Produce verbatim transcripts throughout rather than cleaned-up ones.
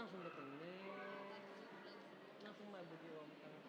Langsung datang nih. Langsung maju di ruang tengah.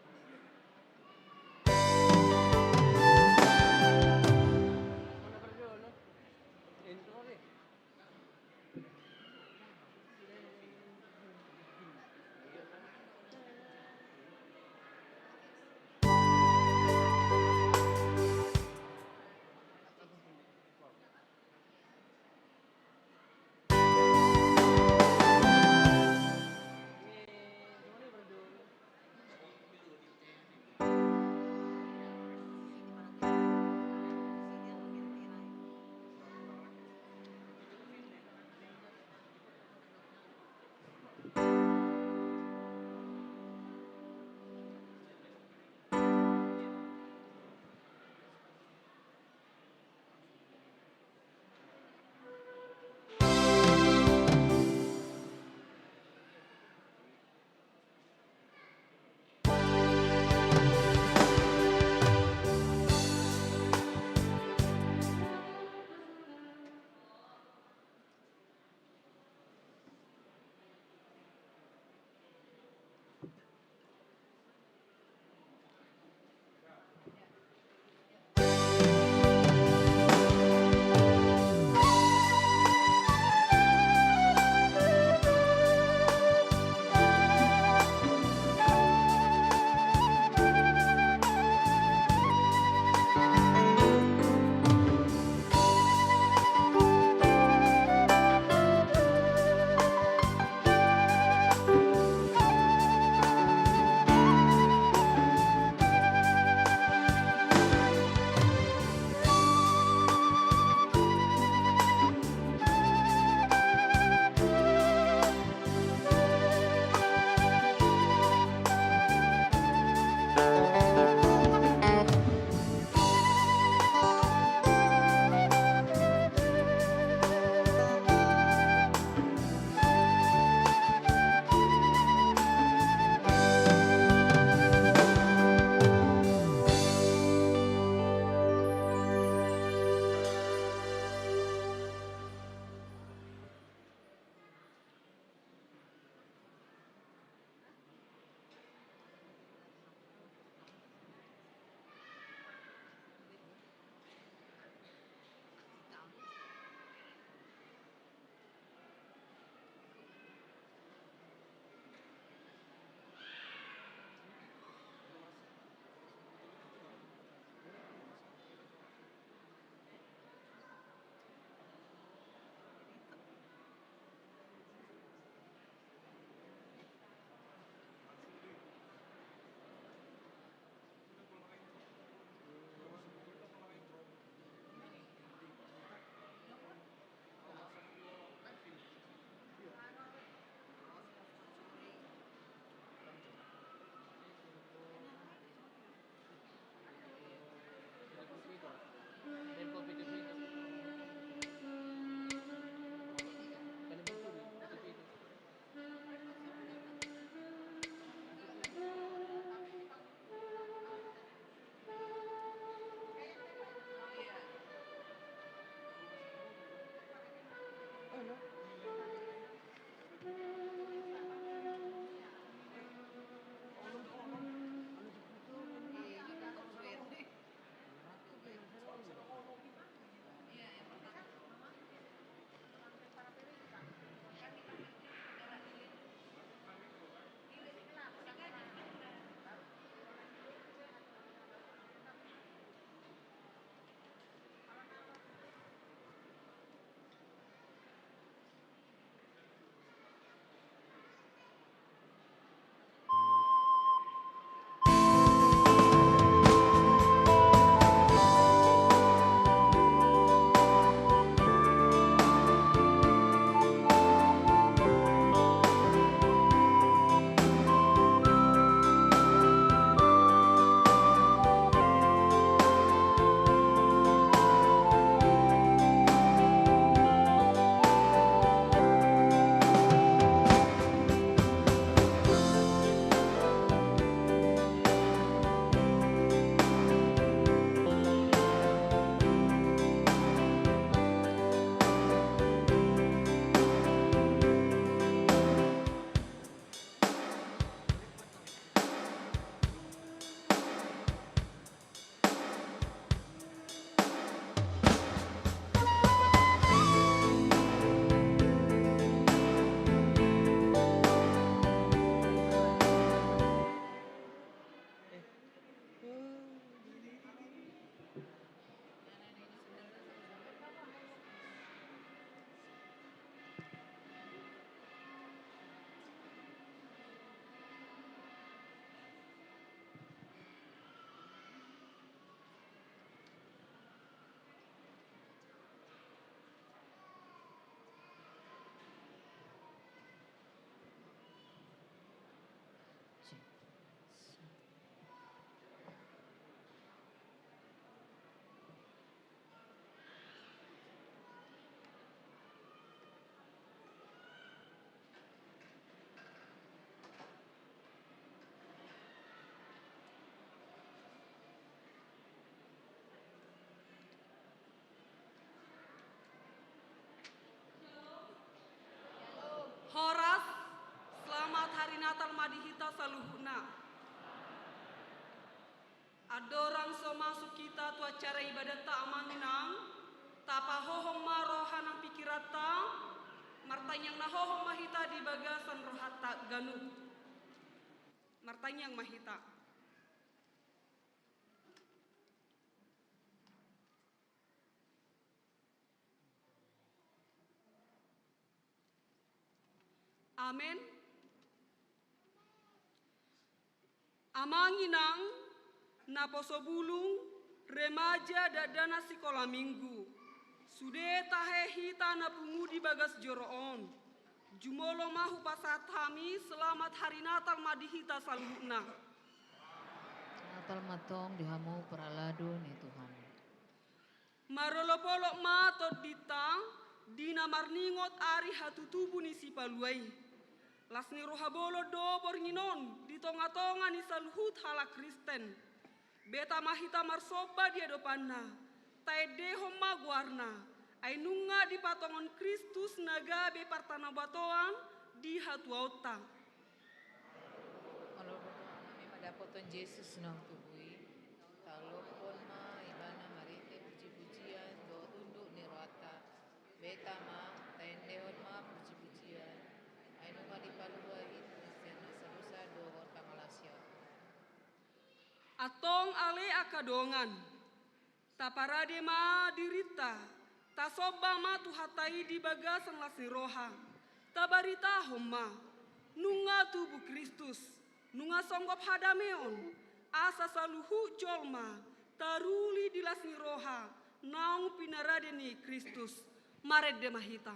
Andorang so masuk hita tu acara ibadatta, Amang Inang, tapahohom ma roha nang pikiranta, martangiang na hohom ma hita di bagasan rohanta ganup. Martangiang ma hita. Amen. Amang Inang, naposo bulung, remaja, dakdanak sikola minggu, sude tahe hita na pungu di bagas joro on, jumolo ma hupasahat hami selamat hari Natal ma di hita saluhutna. Natal ma tong di hamu parhalado ni Tuhan. Marolopolop ma tondinta di na marningot ari hatutubu ni Sipalua i. Las ni roha bolon do borngin on di tongatonga ni saluhut halak Kristen. Beta ma hita marsomba di adopanna, taendehon ma goarna, ai nunga dipatongon Kristus na gabe partanobatoan di hatuaonta. Molo hami mandapothon Jesus na tubu i, taolophon ma Ibana marhite pujipujian dohot unduk ni rohanta. Beta ma, taendehon ma pujipujian, ai nunga dipalua i tu sian nasa dosa dohot pangalaosion. Antong ale angka dongan, taparade ma dirinta, tasomba ma Tuhanta i di bagasan las ni roha. Tabaritahon ma, nunga tubu Kristus, nunga songgop hadameon, asa saluhut jolma taruli di las ni roha naung pinarade ni Kristus. Marende ma hita.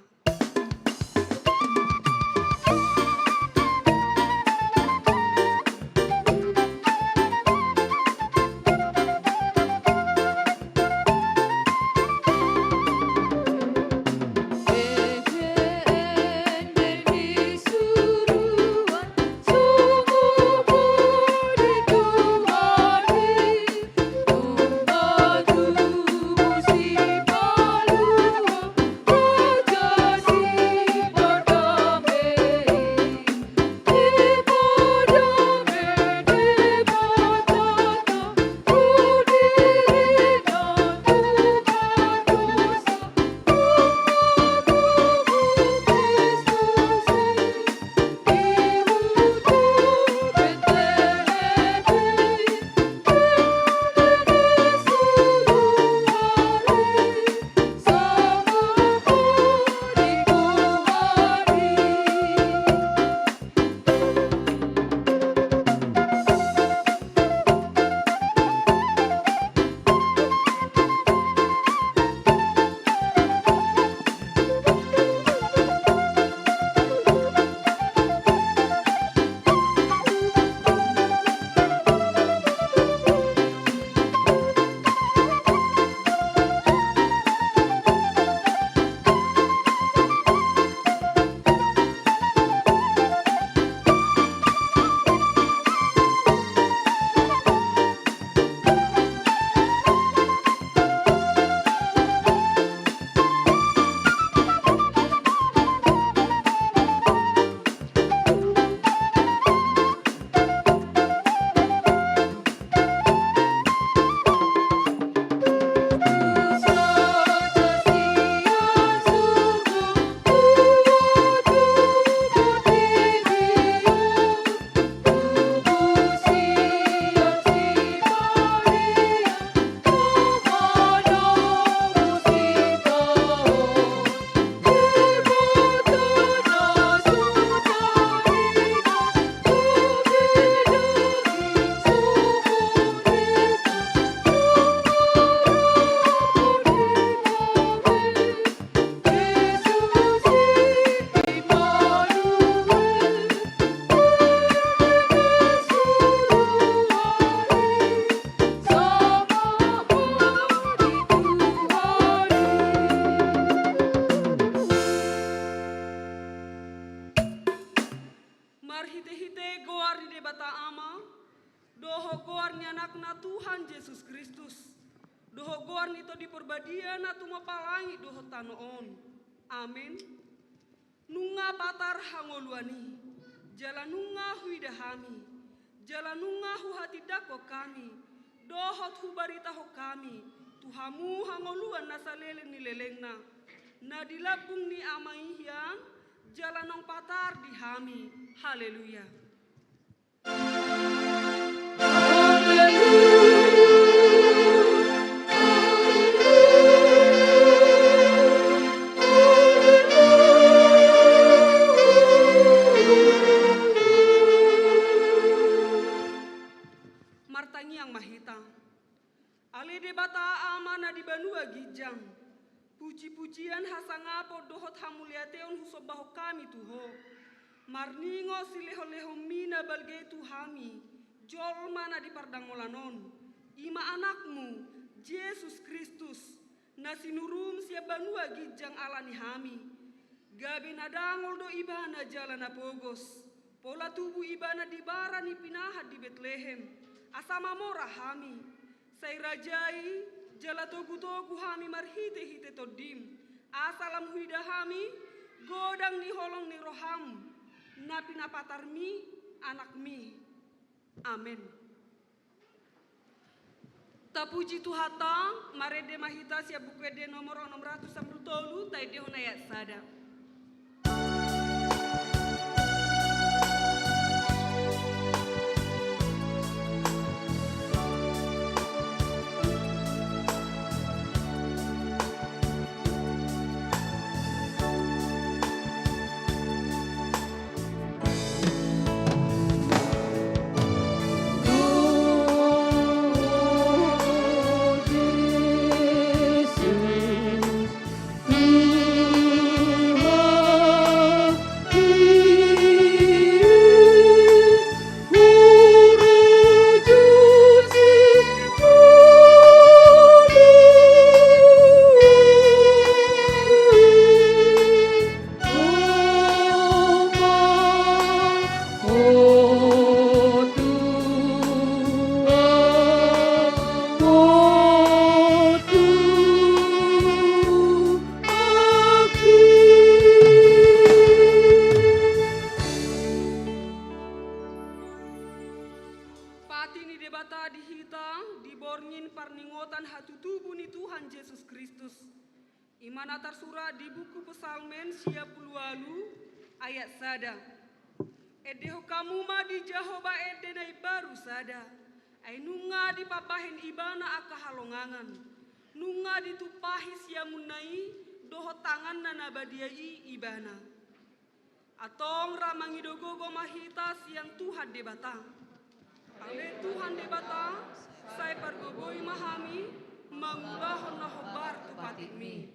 Marhitehite goar ni Debata Ama, dohot goar ni Anakna Tuhan Jesus Kristus, dohot goar ni Tondi Parbadia na tumompa langit dohot tano on. Amen. Nunga patar hangoluan i, jala nunga huida hami, jala nunga huhatindangkon hami, dohot hubaritahon hami tu hamu hangoluan na saleleng ni lelengna, na di lambung ni Ama i hian, jala naung patar di hami. Haleluya. Martangiang ma hita. Ale Debata Ama na di banua ginjang, pujipujian, hasangapon dohot hamuliateon husombahon hami tu Ho. Marningot silehonlehonmi na balga i tu hami, jolma na di pardangolan on, i ma Anakmu, Jesus Kristus, na sinuruM sian banua ginjang ala ni hami. Gabe na dangol do Ibana jala na pogos, pola tubu Ibana di bara ni pinahan di Betlehem, asa mamora hami. Sai Raja i, jala togutogu hami marhitehite TondiM, asa lam huida hami godang ni holong ni rohaM, na pinapatarMi AnakMi. Amen. Tapuji Tuhanta, marende ma hita sian Buku Ende nomor onom ratus sampulu tolu, taendehon ayat sada. Pati ni Debata di hita di borngin parningotan hatutubu ni Tuhan Jesus Kristus. I ma na tarsurat di buku Psalmen sia pulu ualu ayat sada. Endehon hamu ma di Jahowa ende na imbaru sada. Ai nunga dipambahen Ibana angka halongangan. Nunga ditumpahi siamunna i dohot tanganna na badia i Ibana. Antong ra mangido gogo ma hita sian Tuhan Debata. Ale Tuhan Debata, sai pargogoi ma hami mangulahon na hombar tu patikmi.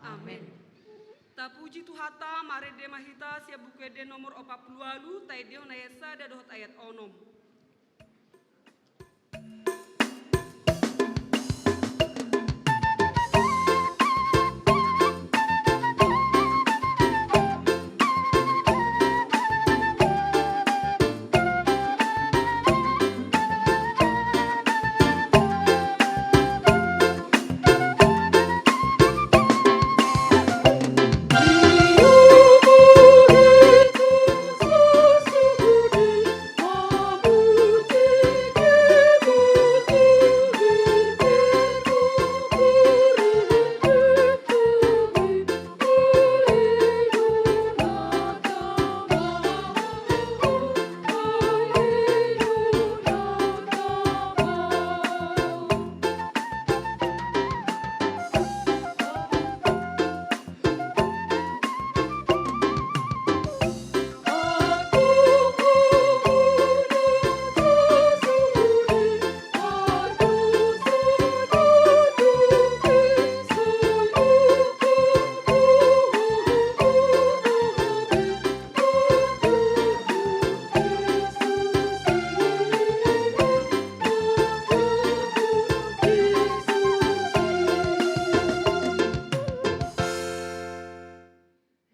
Amen. Tapuji Tuhanta, marende ma hita sian Buku Ende nomor opat pulu ualu, taendehon ayat sada dohot ayat onom.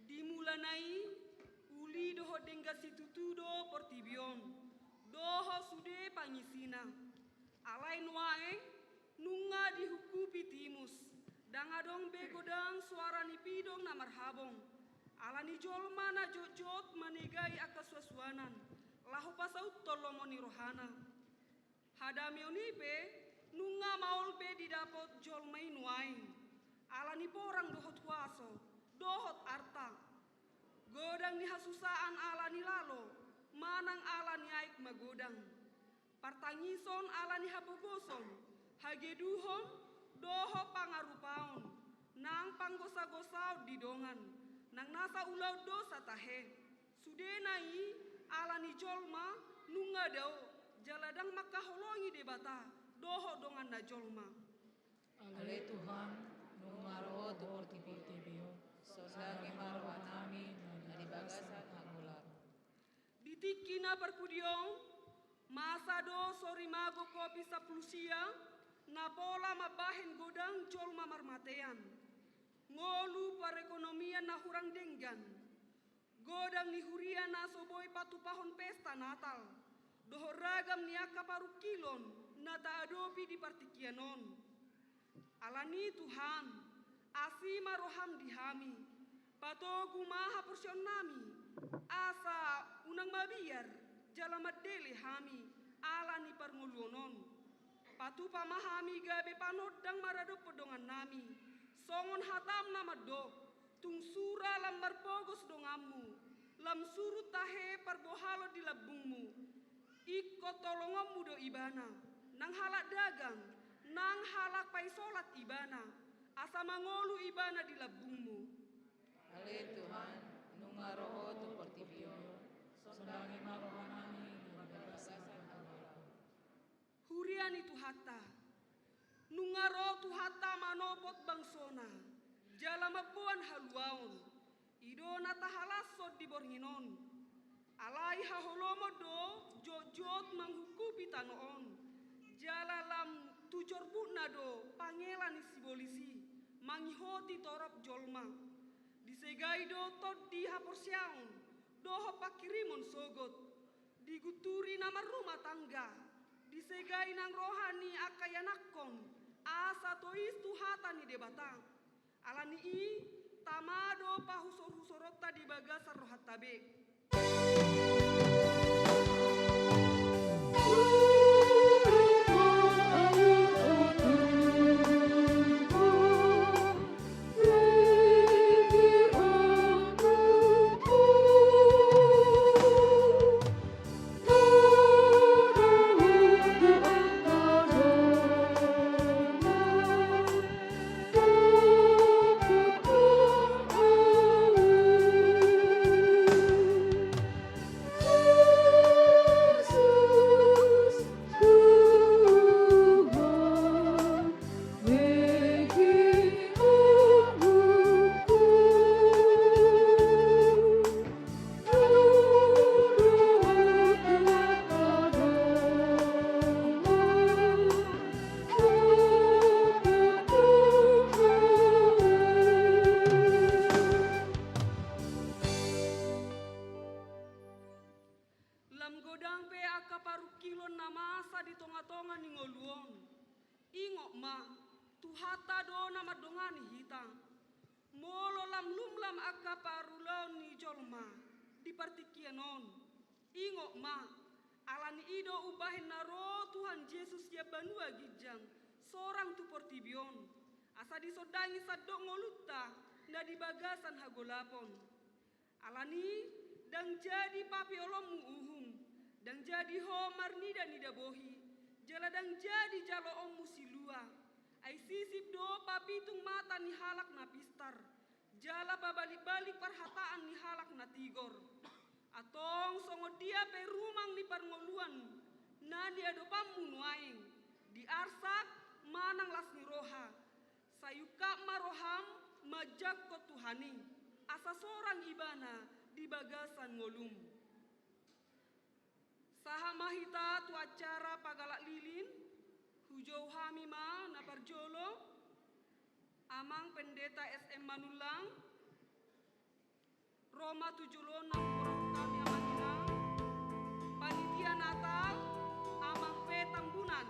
Di mulana i, uli dohot denggan situtu do portibi on, dohot sude pangisina. Alai nuaeng, nunga dihungkupi timus, ndang adong be godang soara ni pidong na marhabong. Ala ni jolma na jotjot manegai angka suansuanan, laho pasauthon lomo ni rohana. Hadameon i pe, Nunga maol be didapot jolma i nuaeng, ala ni porang dohot huaso, dohot arta. Godang ni hasusaan ala ni lalo, manang ala ni aek magodang. Partangison ala ni hapogoson, hageduhon, dohot pangarupaon, nang panggosagosaon di dongan, nang nasa ulaon dosa tahe. Sudena i ala ni jolma nunga dao, jala ndang mangkaholongi Debata dohot donganna jolma. Ale Tuhan, nunga ro Ho tu portibi on, sondangi ma rohanami na di bagasan hangoluan. Di tingki na parpudi on, masa do sorimago Covid sampulu sia, na pola mambahen godang jolma marmatean. Ngolu perekonomian na hurang denggan. Godang ni huria na so boi patupahon pesta Natal, dohot ragam ni angka parungkilon na taadopi di partingkian on. Ala ni i Tuhan, asi ma roham di hami, patogu ma haporseaonnami, asa unang mabiar jala mandele hami ala ni parngoluon on. Patupa ma hami gabe panondang maradophon dongannami, songon hatam na mandok, tung sura lam marpogos donganmu, lam surut tahe parbohalon di lambungmu. Ingkon tolongonmu do ibana, nang halak dagang, nang halak paisolat ibana, asa mangolu ibana di lambungmu. Ale Tuhan, nunga ro Ho tu portibi on, sondangi ma rohanami na di bagasan hangoluan. Huria ni Tuhanta, nunga ro Tuhanta manopot bangsona, jala mamboan haluaon. I do na tahalashon di borngin on. Alai haholomon do jotjot manghungkupi tano on. Jala lam tu jorbutna do pangela ni sibolis i mangihoti torop jolma. Disegai do tondi haporseaon dohot pangkirimon sogot. Digunturi na marrumah tangga, disegai nang roha ni angka ianakhon, asa tois tu hata ni Debata. Ala ni i, tama do pahusorhusoronta di bagasan rohanta be. Lam godang pe angka parungkilon na masa di tongatonga ni ngolu on. Ingot ma, Tuhanta do na mandongani hita. Molo lam lumlam angka parulaon ni jolma di partingkian on, ingot ma, ala ni i do umbahen na ro Tuhan Jesus sian banua ginjang, sorang tu portibi on, asa disondangi sandok ngolunta na di bagasan hagolapon. Ala ni i, ndang jadi papeolonmu uhum, ndang jadi ho marnidanida bohi, jala ndang jadi jaloonmu silua. Ai sisip do papitung mata ni halak na pistar, jala pabalikbalik parhataan ni halak na tigor. Antong songon dia pe rumang ni parngoluan na niadopanmu nuaeng, di arsak manang las ni roha, sai ungkap ma roham manjangkon Tuhan i, asa sorang Ibana di bagasan ngolum. Sahat ma hita tu acara pagalak lilin, hujou hami ma na parjolo, Amang Pendeta S M Manullang, ro ma tu jolona huborhat hami Amang Inang, panitia Natal, Amang P Tambunan.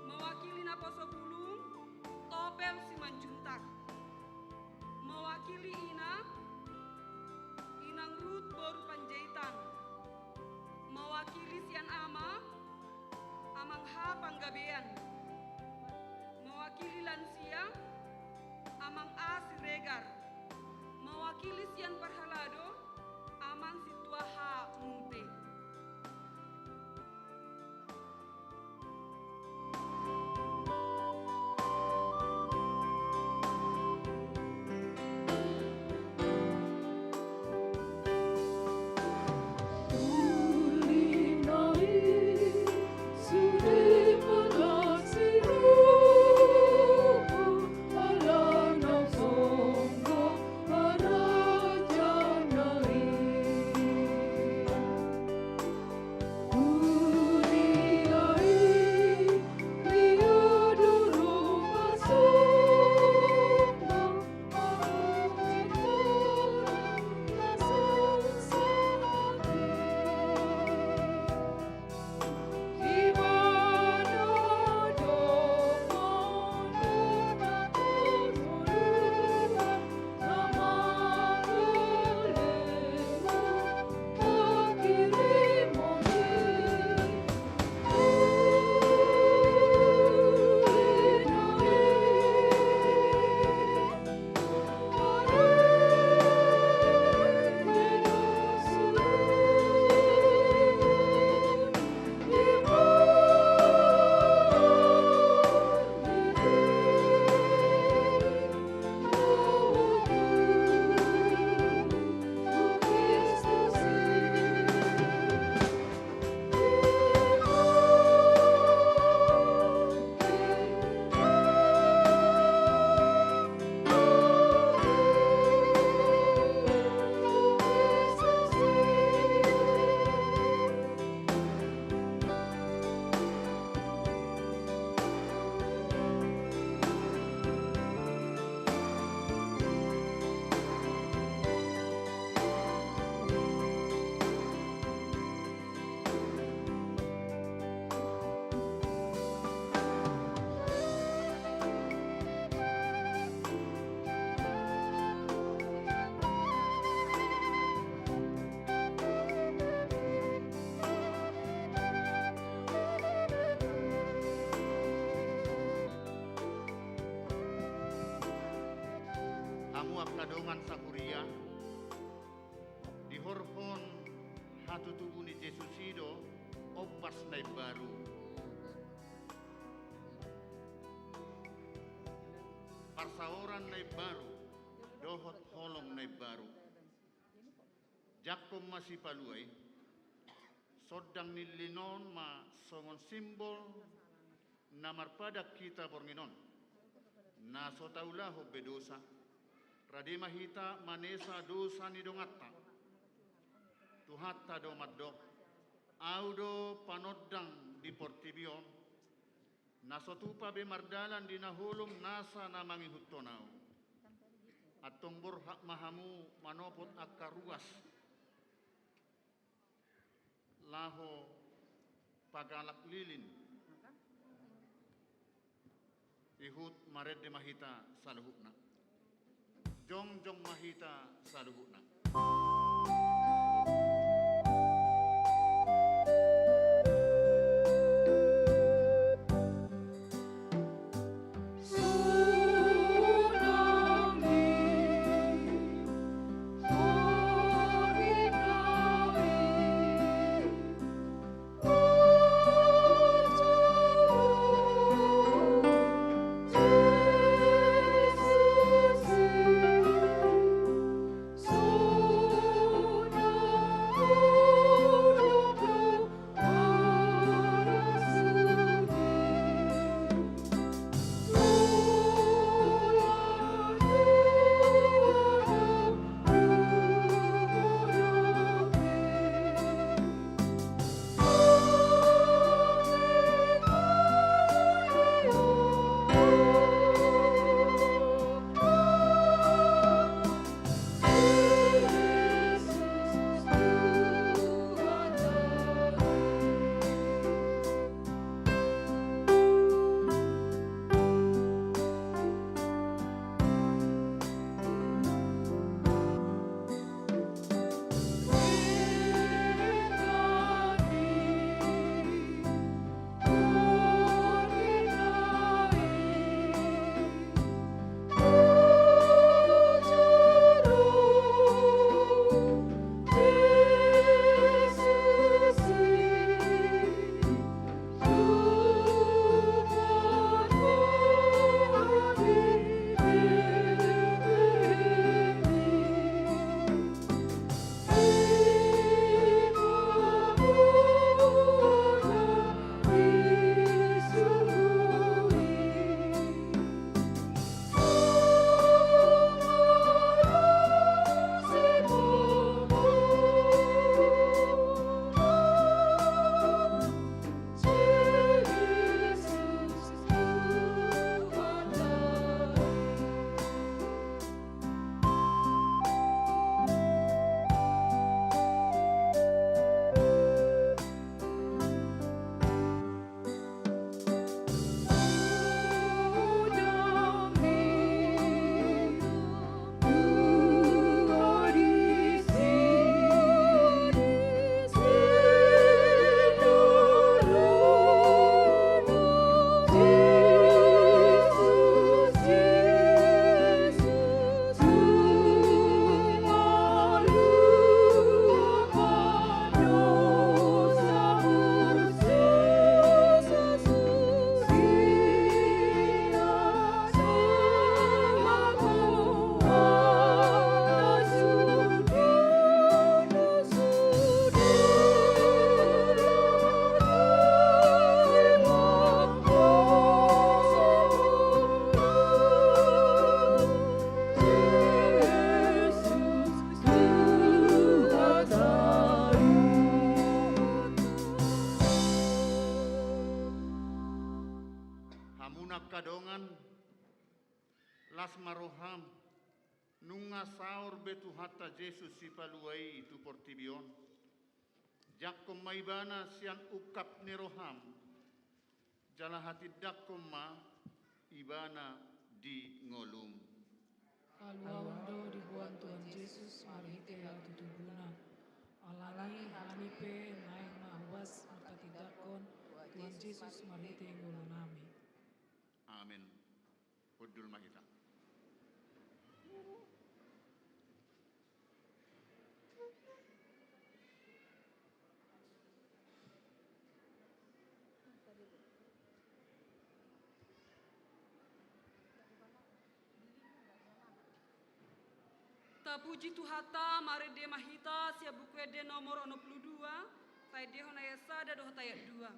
Mewakili naposobulung, Topel Simanjuntak. Mewakili ina, Inang Ruth boru Panjaitan. Mewakili sian ama, Amang H Angka dongan sahuria, dihorhon hatutubu ni Jesus i do ombas na imbaru, parsaoran na imbaru dohot holong na imbaru. Jangkon ma sipalua i. Sondang ni lilin on ma songon simbol na marpadan hita borngin on, na so taulahon be dosa. Rade ma hita manesa dosa ni donganta. Tuhanta do mandok: Ahu do panondang di portibi on. Na so tupa be mardalan di na holom nasa na mangihuthon ahu. Antong borhat ma hamu manopot angka ruas laho pagalak lilin. Ihut marende ma hita saluhutna. Jongjong ma hita saluhutna. Hamu angka dongan, las ma roham, nunga saor be Tuhanta Jesus Sipalua i tu portibi on. Jangkon ma Ibana sian ungkap ni roham, jala hatindangkon ma Ibana di ngolum. Haluaon do diboan Tuhan Jesus marhite hatutubuna. Alani i hami pe naeng ma huas marpatindangkon Tuhan Jesus marhite ngolunami. Amen. Hundul ma hita. Puji Tuhanta, marende ma hita sian Buku Ende nomor onom pulu dua, taendehon ayat sada dohot ayat dua.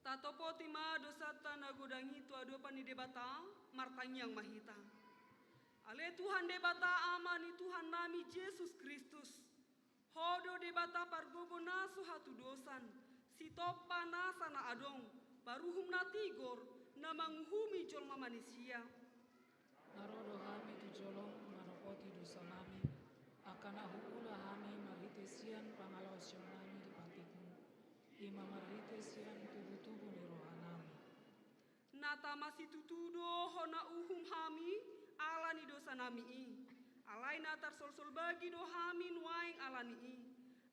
Tatopoti ma dosanta na godang i tu adopan ni Debata, martangiang ma hita. Ale Tuhan Debata, Ama ni Tuhannami Jesus Kristus, Ho do Debata pargogo na so hatudosan, sitompa nasa na adong, paruhum na tigor, na manguhumi jolma manisia. Na ro do hami tu jolom manopoti dosanami, angka na huula hami marhite sian pangalaosionnami di patikmu, i ma marhite sian tubutubu ni rohanami. Na tama situtu do hona uhum hami ala ni dosanami i. Alai na tarsolsol bagi do hami nuaeng ala ni i.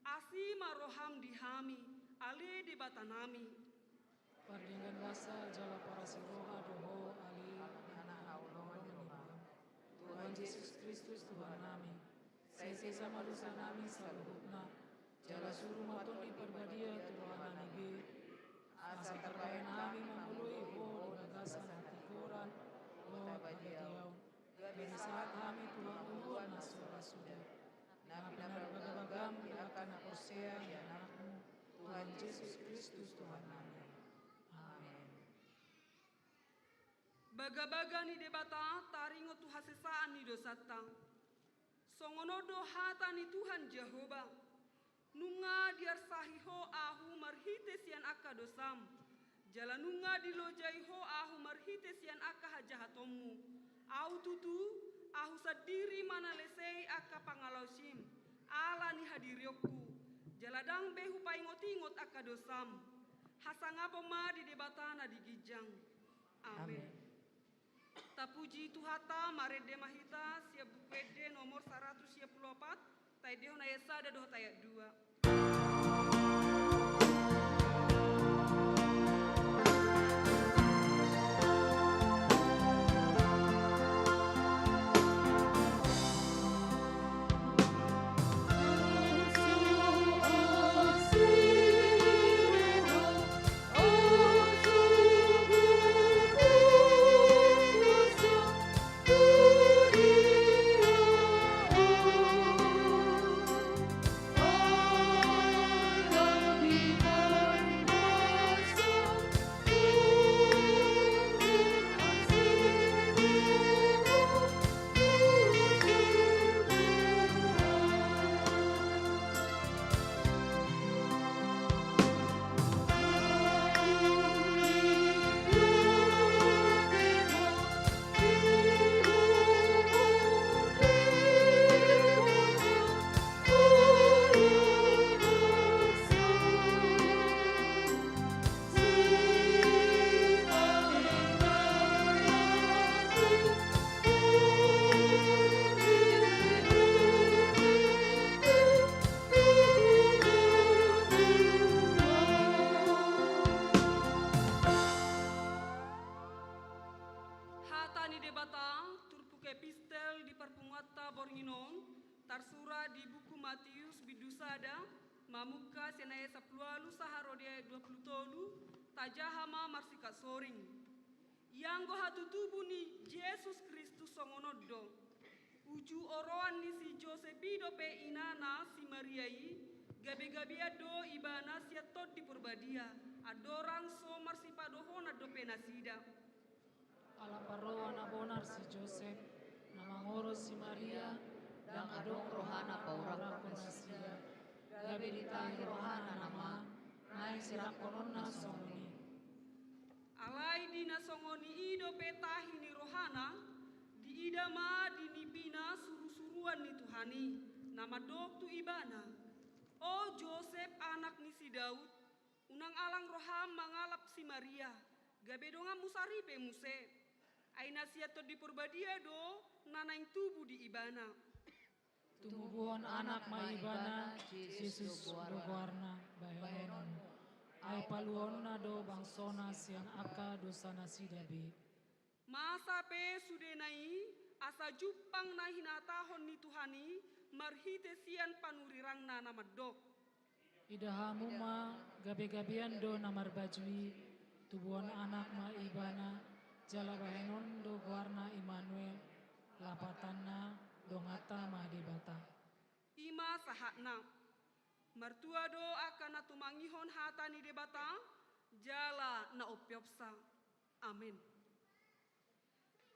Asi ma roham di hami, ale Debatanami. Pardenggan basa jala parasi roha do Ho, ale na hinaholongan ni roham. Tuhan Jesus Kristus Tuhannami, sesa ma dosanami saluhutna, jala suru ma Tondi Parbadia tu rohanami be, asa tarbahen hami mangoloi Ho di bagasan hatigoran dohot habadiaon, gabe sahat hami tu hangoluan na so ra suda, na pinarbagabagam di angka na porsea di Anakmu, Tuhan Jesus Kristus Tuhannami. Amen. Bagabaga ni Debata taringot tu hasesaan ni dosanta. Songon on do hata ni Tuhan Jahowa: Nunga diarsahi Ho Ahu marhite sian angka dosam, jala nunga dilojai Ho Ahu marhite sian angka hajahatonmu. Ahu tutu, Ahu sandiri ma na lesei angka pangalaosim ala ni hadirionku, jala ndang be hupaingotingot angka dosam. Hasangapon ma di Debata na di ginjang. Amen. Amen. Tapuji Tuhanta, marende ma hita sian Buku Ende nomor saratus sia pulu opat, taendehon ayat sada dohot ayat dua. Ata borngin on, tarsurat di buku Matius bindu sada, mamungka sian ayat sampulu ualu sahat ro di ayat dua pulu tolu, tajaha ma marsikat soring. Ianggo hatutubu ni Jesus Kristus songon on do. Uju oroan ni si Josep i dope inana si Maria i, gabe-gabean do ibana sian Tondi Porbadia, andorang so marsipadohonan dope nasida. Ala parroha na bonar si Josep, na mangoros si Maria, ndang adong rohana paurangkon nasida, gabe ditahi rohana nama, naeng sirangkononna songon i. Alai di na songon i dope tahi ni rohana, diida ma di nipina suru-suruan ni Tuhan i, na mandok tu ibana: O Josep, anak ni si Daud, unang alang roham mangalap si Maria, gabe donganmu saripe muse. Ai na sian Tondi Porbadia do na naeng tubu di ibana. Tumubuhon anak ma ibana, Jesus do goarna, bahenonmu. Ai paluaonna do bangsona sian angka dosanasida be. Masa pe sudena i, asa jumpang na hinatahon ni Tuhan i marhite sian panurirangna na mandok: Ida hamu ma, gabe-gabean do na marbaju i, tubuhon anak ma ibana, jala bahenon do goarna Immanuel, lapatanna: Donganta ma Debata. I ma sahatna. Martua do angka na tumangihon hata ni Debata, jala na umpeopsa. Amen.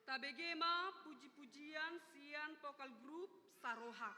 Tabege ma puji-pujian sian vokal grup Saroha.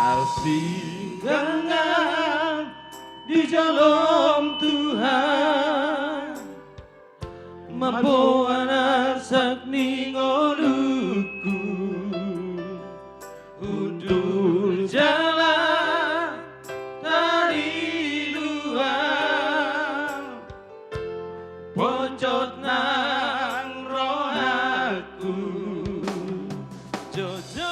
Marsingganggang di jolom Tuhan, mamboan arsak ni ngolungku, hundul jala tariluan, pojot nang rohangku. Jotjot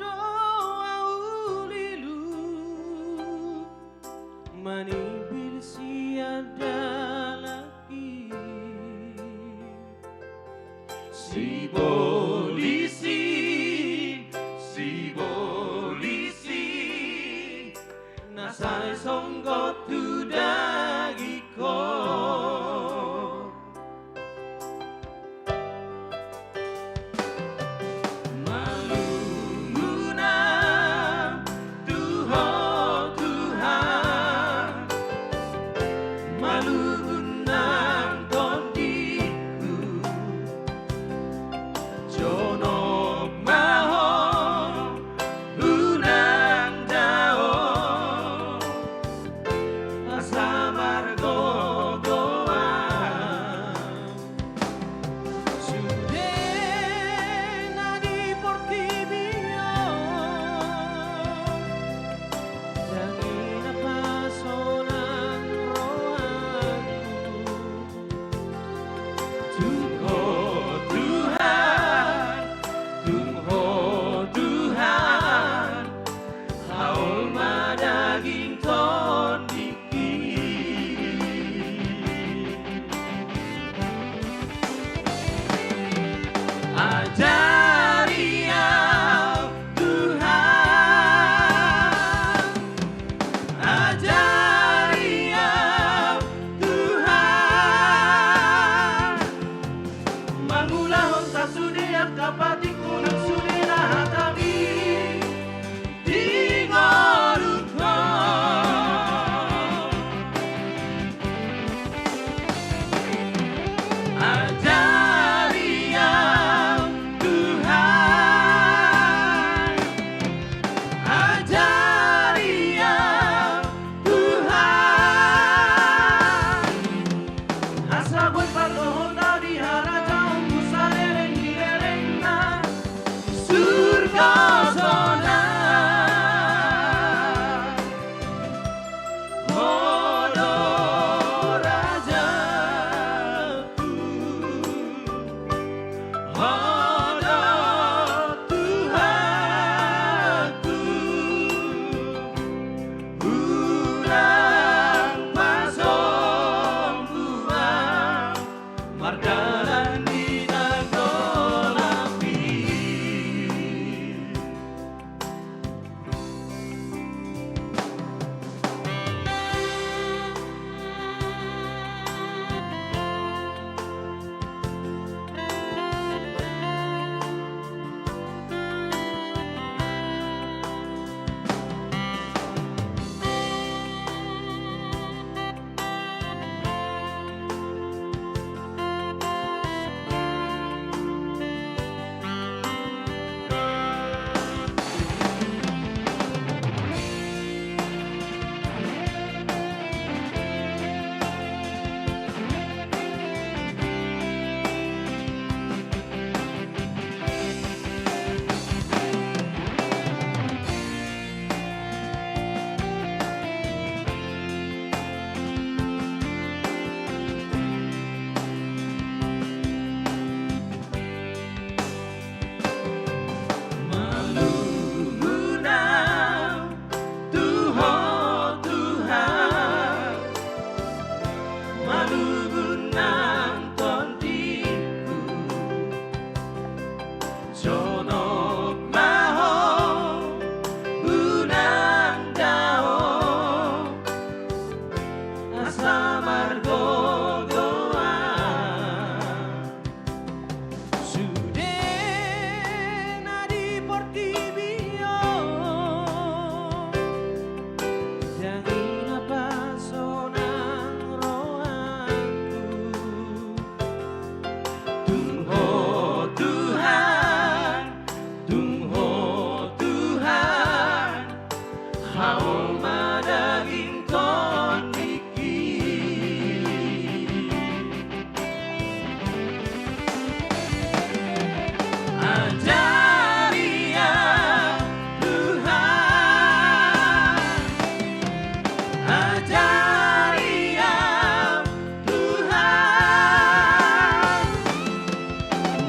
do ahu lilu, manimbil sian dalan i. Sibolis i, sibolis i, na sai songgot tu dagingkon. Malungun nang tu Ho Tuhan, malungun nang tondingku. Malungun nang tondingku, jonok ma ho unang dao, asa margogoan. Sude na di portibi on, ndang i na pasonang rohangku. Tung ho Tuhan, tung ho Tuhan, hauma daging tondingki. Ajari au Tuhan, ajari au Tuhan.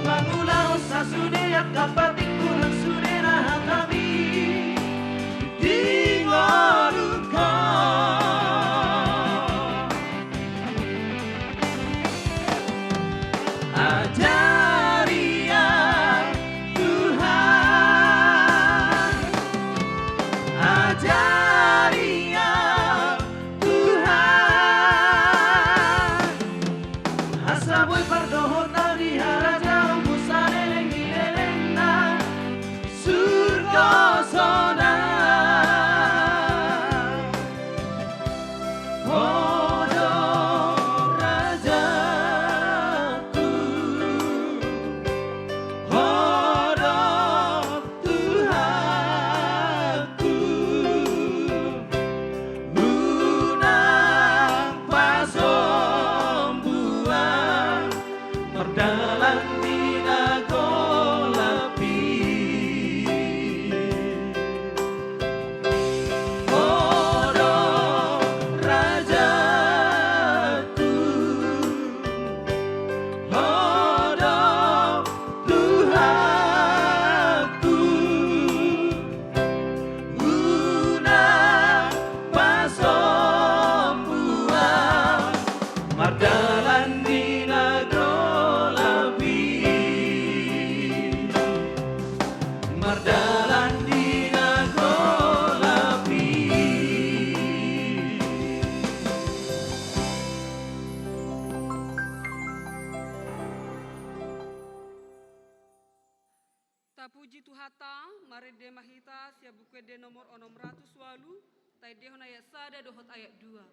Mangulahon sasude angka patikku nang sude na hatami di ngolungku. Ajari au Tuhan, ajari au Tuhan, asa boi pardohot au di harajaonmu saleleng ni lelengna surgo sonang. Ho do rajaku, ho do Tuhanku, unang pasombuan mardalan di na golap i. Ho do rajaku, ho do Tuhanku, unang pasombuan mardalan di na golap i, mardalan di na golap i. Tapuji Tuhanta, marende ma hita sian Buku Ende nomor onom ratus ualu, taendehon ayat sada dohot ayat dua.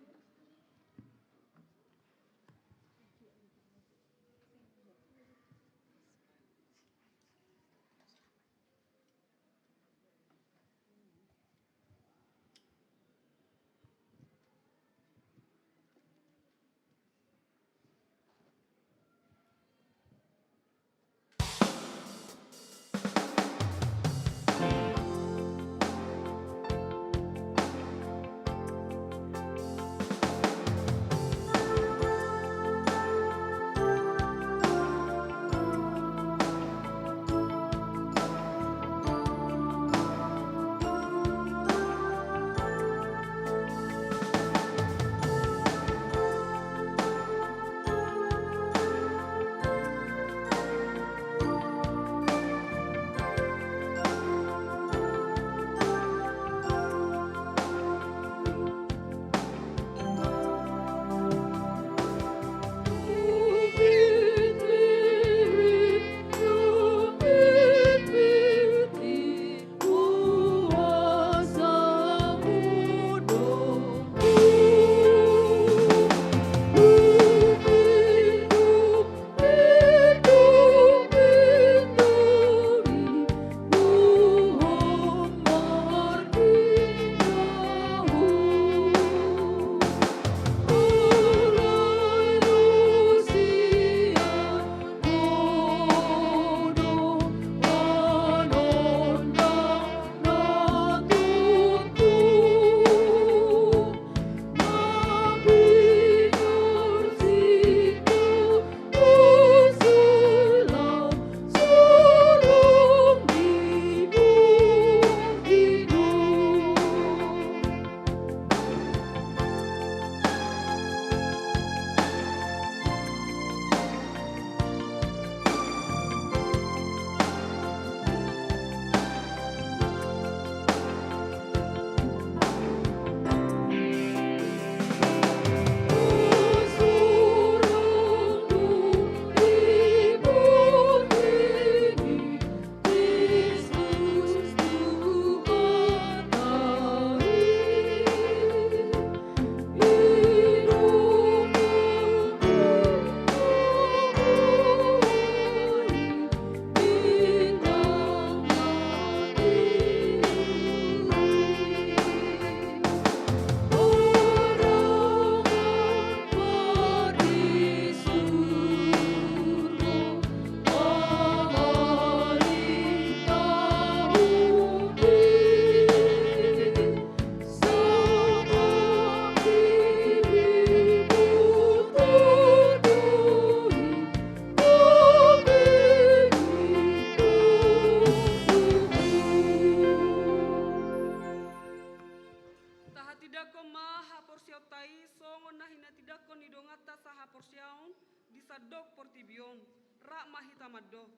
Dongan ta sahaporseaon di sandok portibi on, rap ma hita mandok.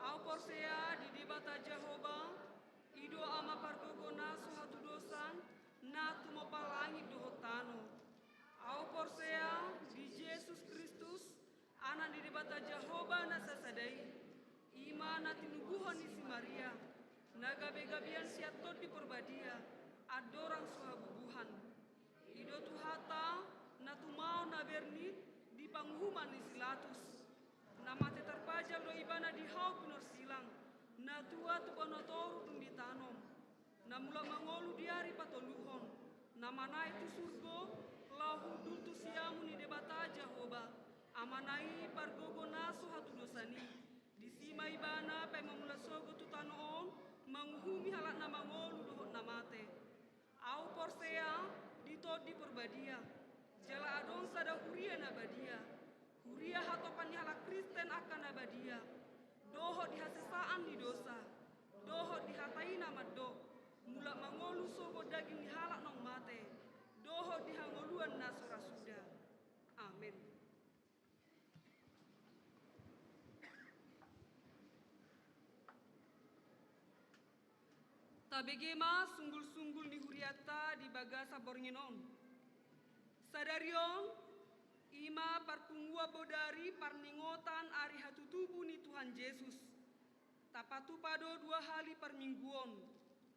Ahu porsea di Debata Jahowa, i do Ama pargogo na so hatudosan, na tumompa langit dohot tano. Ahu porsea di Jesus Kristus, Anak ni Debata Jahowa na sasada i, i ma na tinubuhon ni si Maria, na gabegabean sian Tondi Porbadia, andorang so habubuhan. I do Tuhanta, na tumaon na bernit di panguhuman ni si Pilatus. Na mate tarpajal do Ibana di hau pinorsilang, na tua tu banua toru dung ditanom. Na mulak mangolu di ari patoluhon, na manaek tu surgo, laho hundul tu siamun ni Debata Jahowa, Amana i pargogo na so hatudosan i. Disi ma Ibana paima mulak sogot tu tano on, manguhumi halak na mangolu dohot na mate. Ahu porsea di Tondi Porbadia, jala adong sada huria na badia, huria hatopan ni halak Kristen angka na badia, dohot di hasesaan ni dosa, dohot di hata i na mandok, mulak mangolu sogot daging ni halak naung mate, dohot di hangoluan na so ra suda. Amen. Tabege ma sunggulsunggul ni hurianta di bagasan borngin on. Sadari on, i ma parpunguan bodari parningotan ari hatutubu ni Tuhan Jesus. Tapatupa do dua hali parmingguon,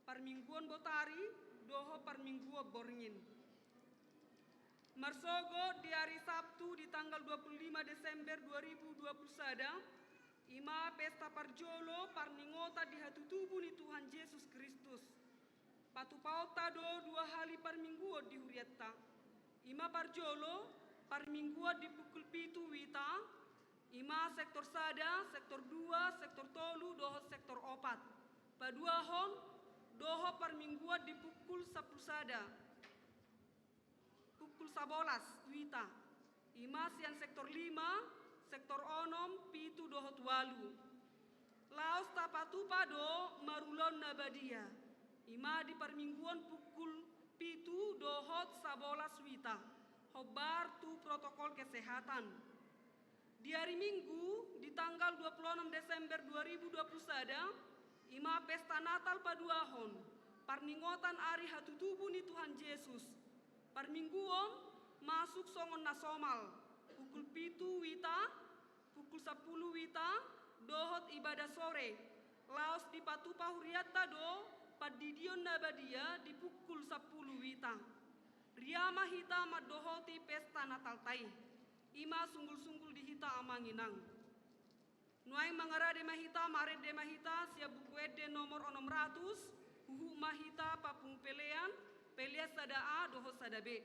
parmingguon botari dohot parmingguon borngin. Marsogot di ari Sabtu di tanggal dua puluh lima Desember dua ribu dua puluh sada, i ma pesta parjolo parningotan di hatutubu ni Tuhan Jesus Kristus. Patupaonta do dua hali parmingguon di hurianta. I ma parjolo, parmingguon di pukul pitu wita, i ma sektor sada, sektor dua, sektor tolu, dohot sektor opat. Paduahon, dohot parmingguon di pukul sampulu sada, pukul sabolas wita. I ma sian sektor lima, sektor onom, pitu dohot ualu. Laos tapatupa do marulaon na badia, i ma di parmingguon pukul pitu dohot sabolas wita, hombar tu protokol kesehatan. Di ari Minggu, di tanggal dua puluh onom Desember dua ribu dua puluh sada, i ma pesta Natal paduahon, parningotan ari hatutubu ni Tuhan Jesus. Parmingguon masuk songon na somal, pukul pitu wita, pukul sampulu wita, dohot ibadah sore, laos dipatupa hurianta do pandidion na badia di pukul sampulu wita. Ria ma hita mandohoti pesta Natalta i. I ma sunggulsunggul di hita amang inang. Nuaeng mangarade ma hita, marende ma hita sian Buku Ende nomor onom ratus, huhut ma hita papungu pelean, pelean sada A dohot sada B.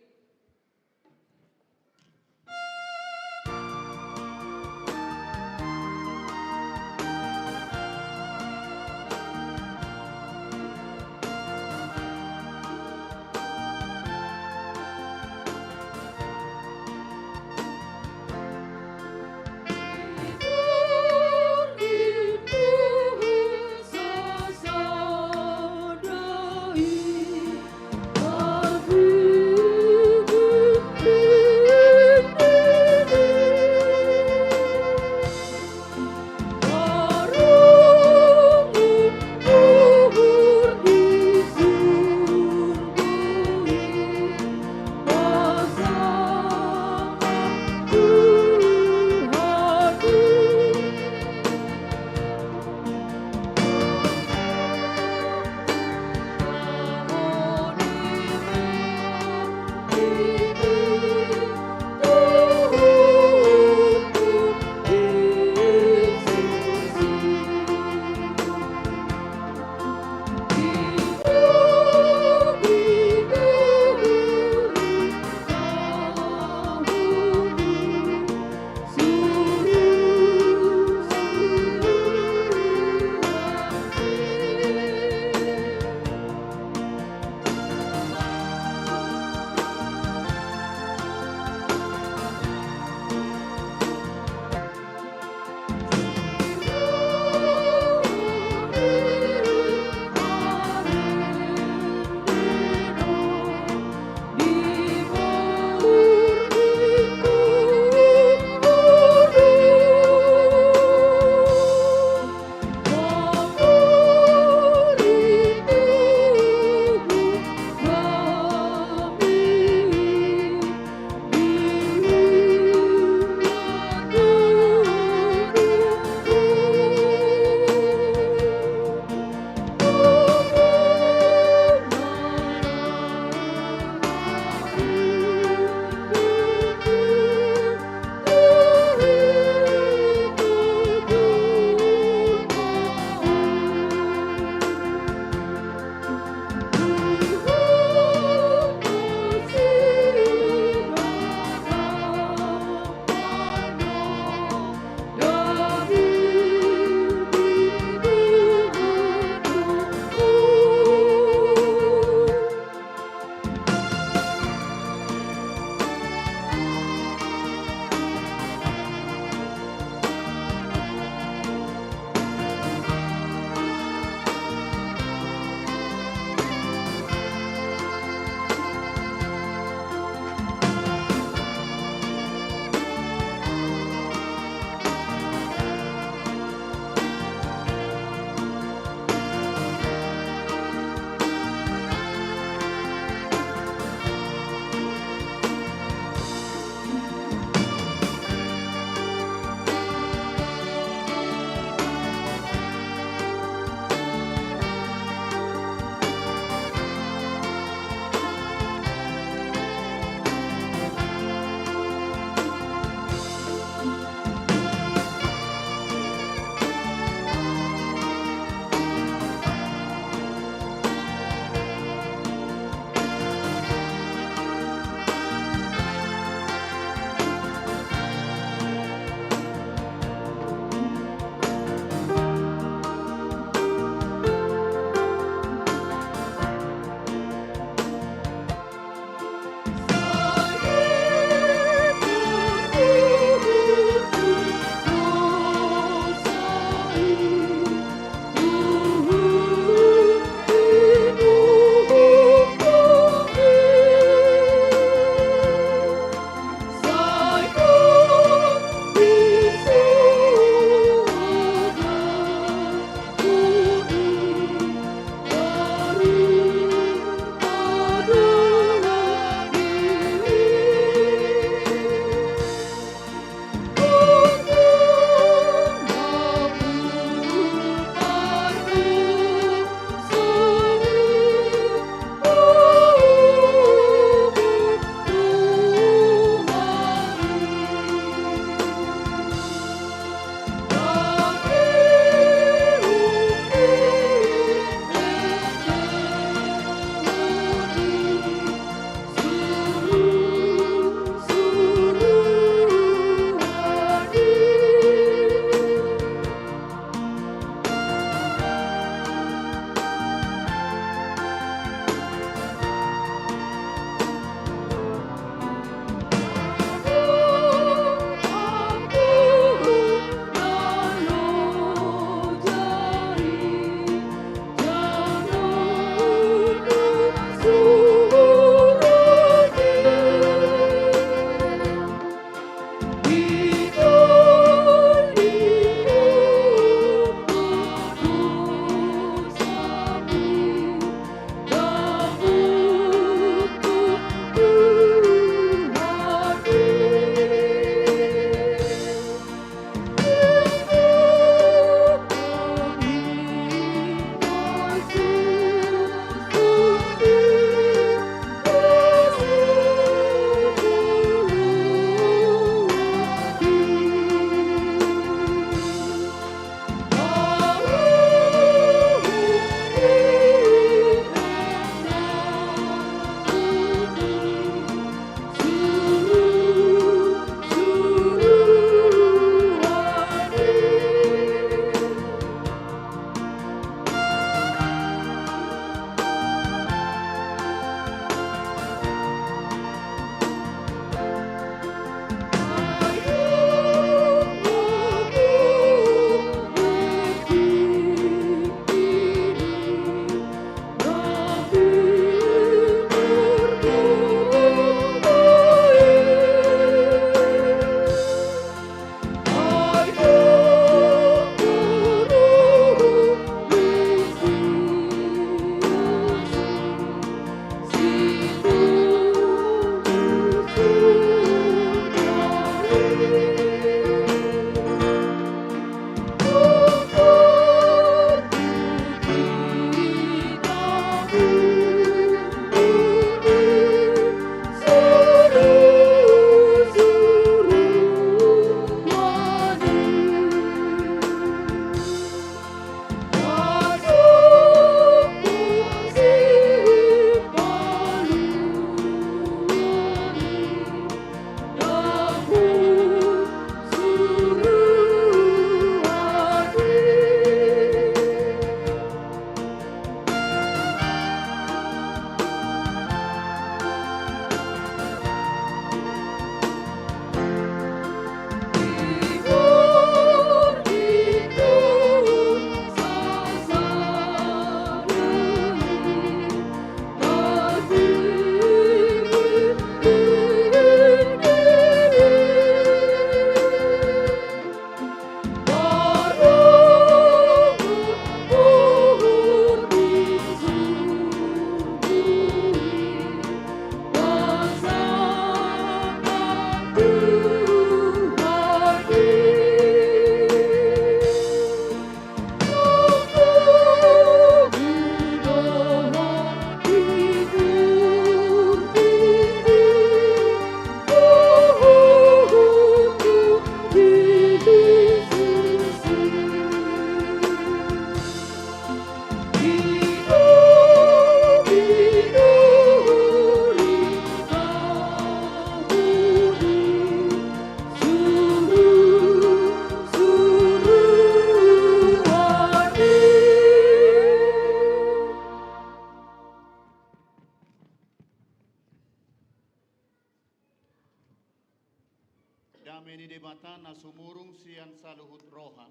Dame ni Debata na sumurung sian saluhut roha,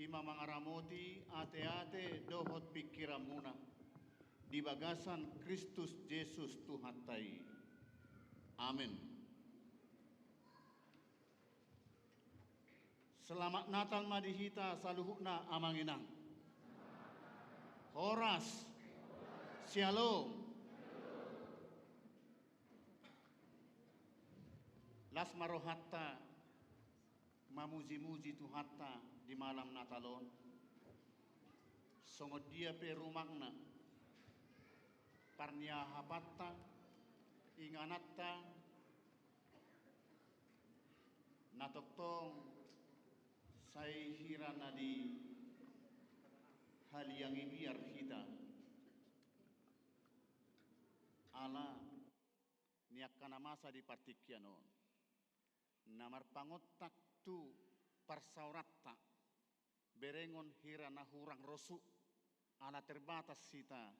i ma mangaramoti ateate dohot pingkiranmuna di bagasan Kristus Jesus Tuhanta i. Amen. Selamat Natal ma di hita saluhutna, amang inang. Horas. Syalom. Las ma rohanta mamujimuji Tuhanta di malam Natal on. Songon dia pe rumangna, parniahapanta, ingananta, na tongtong sai hira na di haliang i biar hita. Ala ni angka na masa di partingkian on, na marpangontak tu parsaoranta, berengon hira na hurang rosu, ala terbatas hita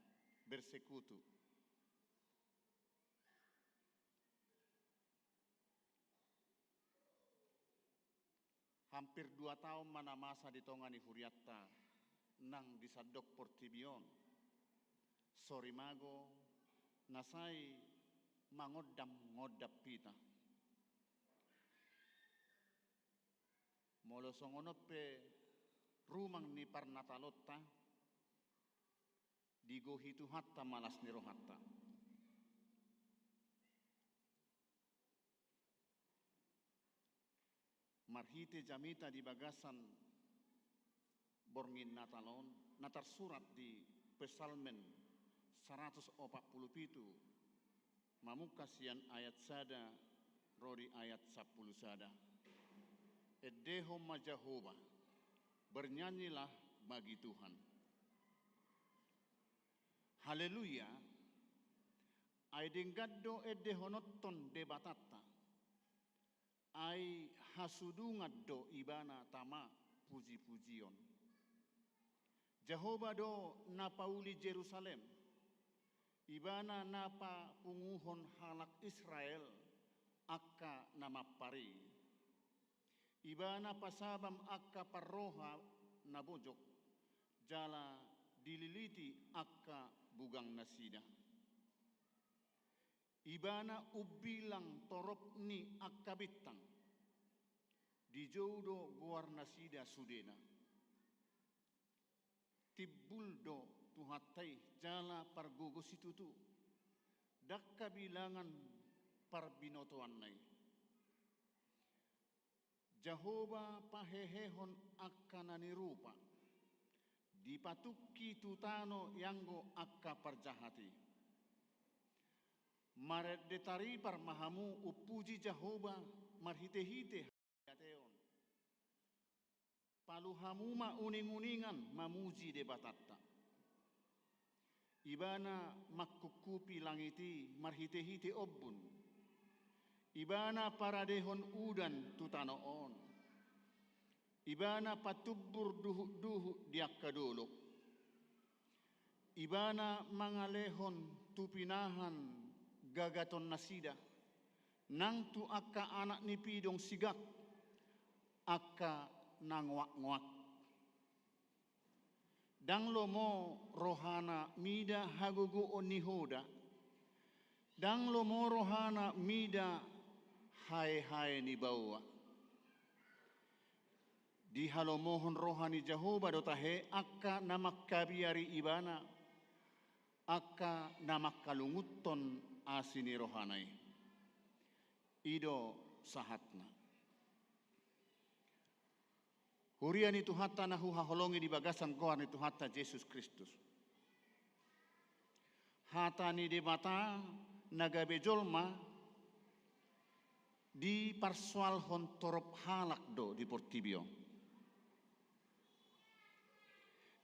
bersekutu. Hampir dua taon ma na masa di tonga ni hurianta nang di sandok portibi on. Sorimago na sai mangondam-ngondam hita. Molo songon on pe rumang ni parnatalonta, digohi Tuhanta ma las ni rohanta. Marhite jamita di bagasan borngin Natal on, na tarsurat di Psalmen saratus opat pulu pitu, mamungka sian ayat sada ro di ayat sampulu sada. Endehon ma Jahowa, bernyanyilah bagi Tuhan. Haleluya. Ai denggan do endehononhon Debatanta. Ai hasudungan do Ibana tama pujipujion. Jahowa do na pauli Jerusalem. Ibana na papunguhon halak Israel angka na mampar i. Ibana pasabam angka parroha na bojok, jala dililiti angka bugang nasida. Ibana umbilang torop ni angka bintang, dijou do goar nasida sudena. Timbul do Tuhanta i jala pargogo situtu, ndang habilangan parbinotoanna i. Jahowa pahehehon angka na nirupa, dipatungki tu tano ianggo angka parjahat i. Marende taripar ma hamu umpuji Jahowa marhitehite hateon. Palu hamu ma uninguningan mamuji Debatanta. Ibana mangkungkupi langit i marhitehite ombun. Ibana paradehon udan tu tano on. Ibana patumbur duhutduhut di angka dolok. Ibana mangalehon tu pinahan gagatonnasida, nang tu angka anak ni pidong sigak, angka na ngoakngoak. Ndang lomo rohana mida hagogoon ni hoda, ndang lomo rohana mida haehae ni baoa. Dihalomohon roha ni Jahowa do tahe angka na mangkabiari Ibana, angka na mangkalungunhon asi ni rohana i. I do sahatna. Huria ni Tuhanta na huhaholongi di bagasan goar ni Tuhanta Jesus Kristus. Hata ni Debata na gabe jolma diparsoalhon torop halak do di portibi on.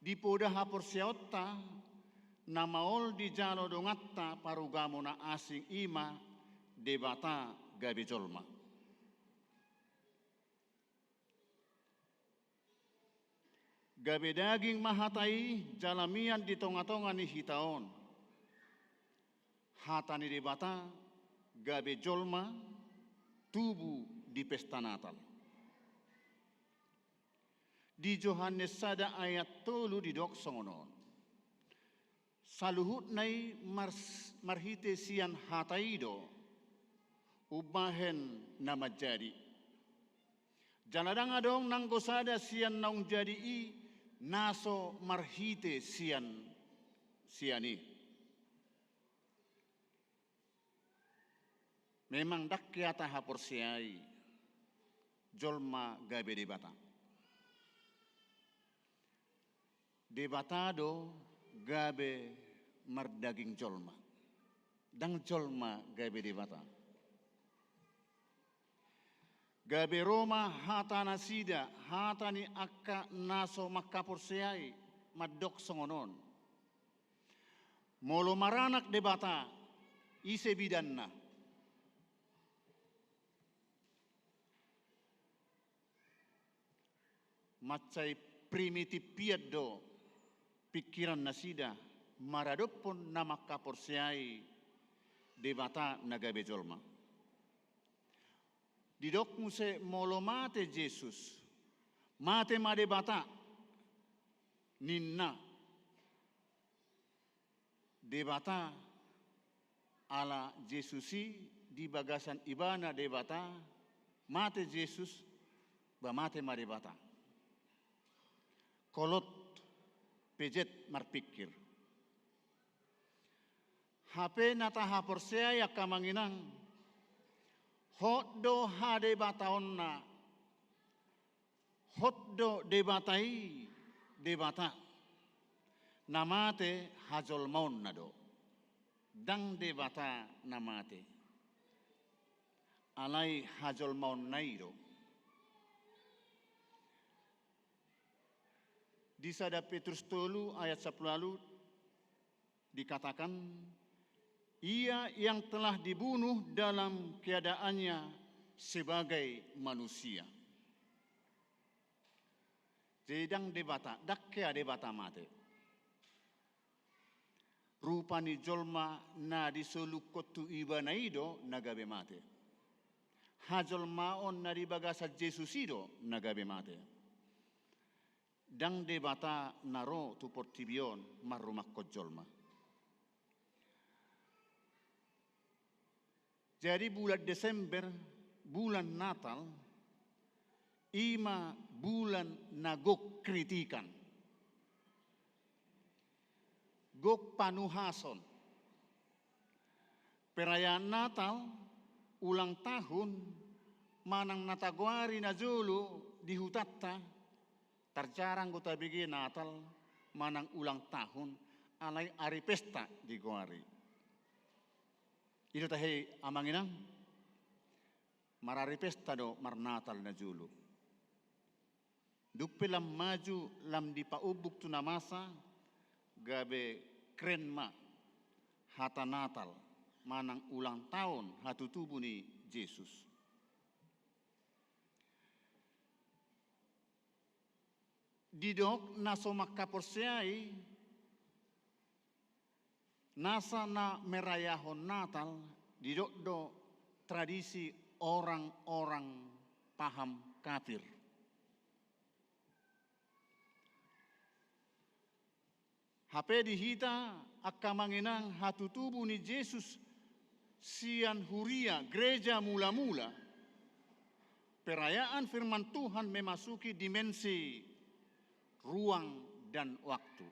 Di poda haporseaonta na maol dijalo donganta parugamo na asing i ma Debata gabe jolma. Gabe daging ma hata i jala mian di tongatonga ni hita on. Hata ni Debata gabe jolma, tubu di pesta Natal. Di Johannes sada ayat tolu didok songon on. Saluhutna i mars-, marhite sian hata i do umbahen na manjadi. Jala ndang adong nanggo sada sian naung jadi i na so marhite sian, sian i. Memang ndang hea tahaporseai jolma gabe Debata. Debata do gabe mardaging jolma. Ndang jolma gabe Debata. Gabe ro ma hata nasida, hata ni angka na so mangkaporseai, mandok songon on. Molo maranak Debata, ise bidanna? Mansai primitif pian do pingkiran nasida maradophon na mangkaporseai Debata na gabe jolma. Didok muse molo mate Jesus, mate ma Debata, ninna. Debata, ala Jesus i di bagasan ibana Debata, mate Jesus, ba mate ma Debata. Kolot, pejet marpingkir. Hape na tahaporseai angka amang inang, hot do hadebataonna, hot do Debata i Debata. Na mate hajolmaonna do. Ndang Debata na mate. Alai hajolmaonna i do. Di sada Petrus tolu ayat sampulu ualu dikatakan, ia yang telah dibunuh dalam keadaannya sebagai manusia. Jadi ndang Debata, ndang hea Debata mate. Rupa ni jolma na disolunghon tu ibana i do na gabe mate. Hajolmaon na di bagasan Jesus i do na gabe mate. Ndang Debata na ro tu portibi on marrumangkon jolma. Jadi bulan Desember, bulan Natal, i ma bulan na gok kritikan, gok panuhason. Perayaan Natal, ulang tahun, manang na tagoari najolo di hutanta, tarjarang do tabege Natal manang ulang tahun, alai ari pesta digoari. I do tahe amang inang, marari pesta do marnatal najolo. Dung pe lam maju, lam dipaumbuk tu na masa, gabe keren ma hata Natal manang ulang tahun hatutubu ni Jesus. Didok na so mangkaporseai, nasa na merayahon Natal, didok do tradisi orang-orang paham kafir. Hape di hita angka amang inang hatutubu ni Jesus sian huria gereja mula-mula, perayaan firman Tuhan memasuki dimensi ruang dan waktu.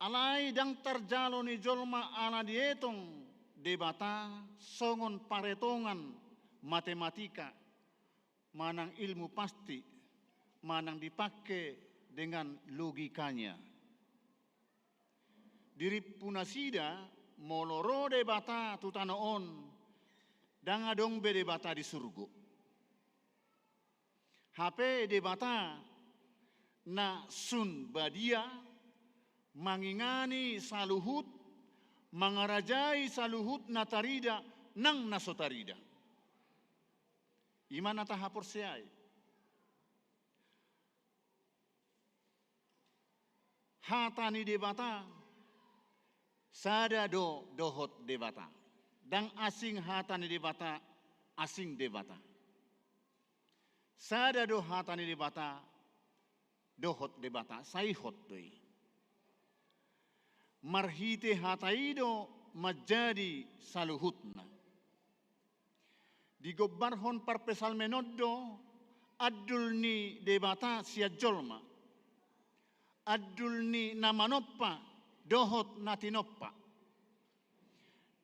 Alai ndang tarjalo ni jolma ala dietong Debata songon paretongan matematika, manang ilmu pasti, manang dipake dengan logikanya. Di rimpu nasida, molo ro Debata tu tano on, ndang adong be Debata di surgo. Hape Debata na sun badia, mangingani saluhut, mangarajai saluhut na tarida nang na so tarida. I ma na tahaporseai. Hata ni Debata, sada do dohot Debata. Ndang asing hata ni Debata asing Debata. Sada do hata ni Debata, dohot Debata, saihut do i. Marhite hata i do manjadi saluhutna. Digombarhon parpsalmen on do andul ni Debata sian jolma, andul ni na manompa dohot na tinompa,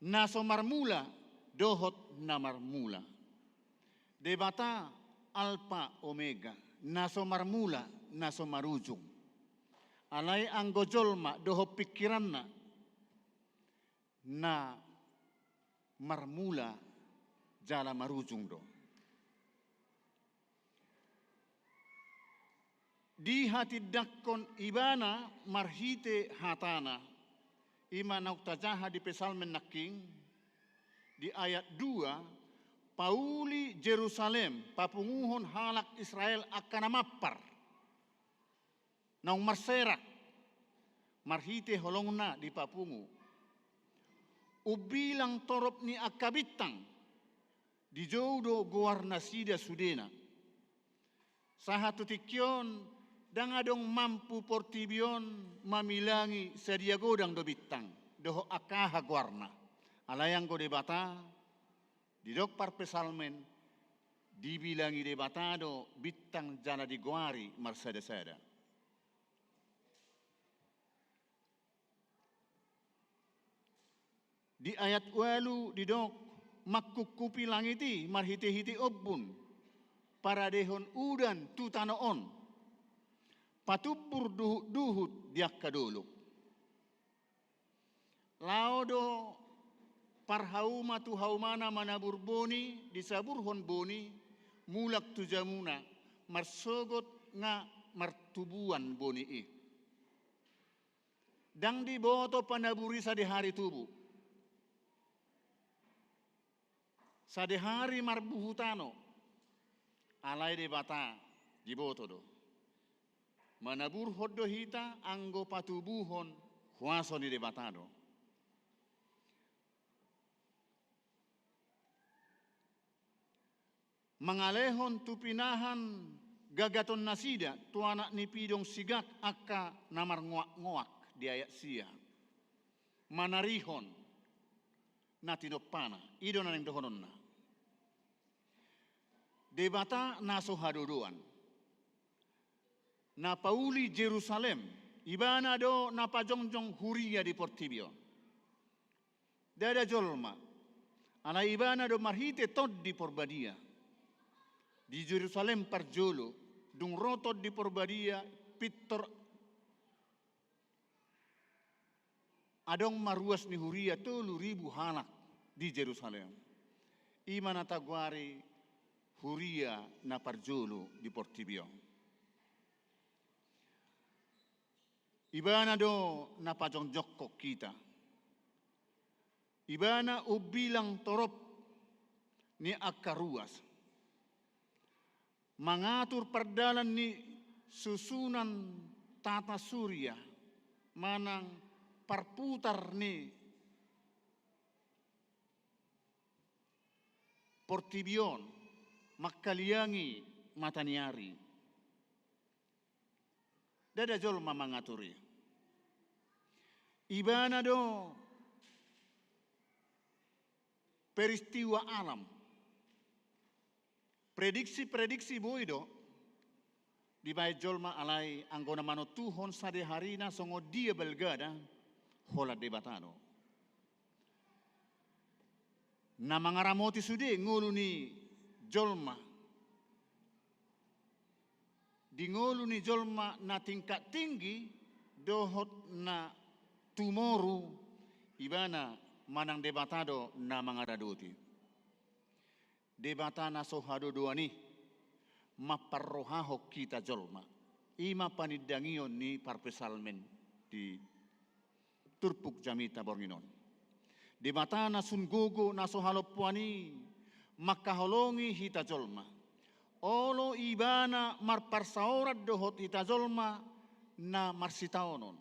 na so marmula dohot na marmula. Debata Alpa Omega, na so marmula, na so marujung. Alai anggo jolma dohot pingkiranna na marmula jala marujung do. Dihatindangkon Ibana marhite hatana, i ma naung tajaha di Psalmen nangkin, di ayat dua, pauli Jerusalem, papunguhon halak Israel angka na mampar, naung marserak, marhite holongna dipapungu. Umbilang torop ni angka bintang, dijou do goarnasida sudena. Sahat tu tingki on, ndang adong mampu portibi on mamilangi sadia godang do bintang dohot angka aha goarna. Alai anggo Debata, didok parpsalmen, dibilangi Debata do bintang jala digoari marsadasada. Di ayat ualu didok, mangkungkupi langit i marhitehite ombun, paradehon udan tu tano on, patumbur duhutduhut di angka dolok. Laho do parhauma tu haumana manabur boni, disaburhon boni, mulak tu jamuna, marsogot nga martubuan boni i. Ndang diboto panabur i sadihari tubu, sadihari marbuhu tano, alai Debata diboto do. Manaburhon do hita anggo patubuhon, huaso ni Debata do. Mangalehon tu pinahan gagatonnasida tu anak ni pidong sigak angka na marngoakngoak di ayat sia. Manarihon na tinompana, i do na naeng dohononna. Debata na so hadodoan, na pauli Jerusalem, Ibana do na pajongjong huria di portibi on. Ndada jolma, alai Ibana do marhite Tondi Porbadia. Di Jerusalem parjolo, dung ro Tondi Porbadia, pintor adong ma ruas ni huria tolu ribu halak di Jerusalem. I ma na tagoari huria na parjolo di portibi on. Ibana do na pajongjongkon hita. Ibana umbilang torop ni angka ruas. Mangatur pardalan ni susunan tata surya manang parputar ni portibi on, mangkaliangi mata ni ari. Ndada jolma mangatur i. Ibana do peristiwa alam. Prediksi-prediksi boi do dibaen jolma, alai anggo na manontuhon sadeharina songon dia balgana, holan Debata do. Na mangaramoti sude ngolu ni jolma, di ngolu ni jolma na tingkat tinggi dohot na tumoru, Ibana manang Debata do na mangaradoti. Debata na so hadodoan i mamparrohahon hita jolma. I ma panindangion ni parpsalmen di turpuk jamita borngin on. Debata na sun gogo na so halompoan i mangkaholongi hita jolma. Olo Ibana marparsaoran dohot hita jolma na marsitaonon.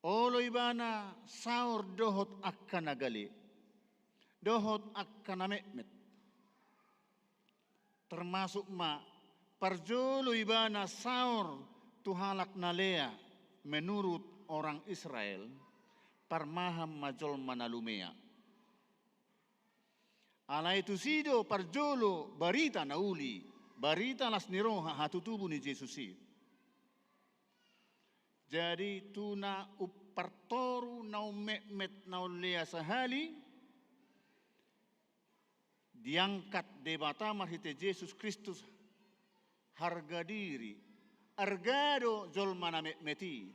Olo Ibana saor dohot angka na gale. dohot angka na metmet. Termasuk ma parjolo ibana saor tu halak na lea menurut orang Israel, parmaham ma jolma na lumea. Alai tusi do parjolo barita na uli, barita las ni roha hatutubu ni Jesus i. Jadi tu na umpartoru, na ummetmet, na umlea sahali, diangkat Debata marhite Jesus Kristus harga diri, arga do jolma na metmet i.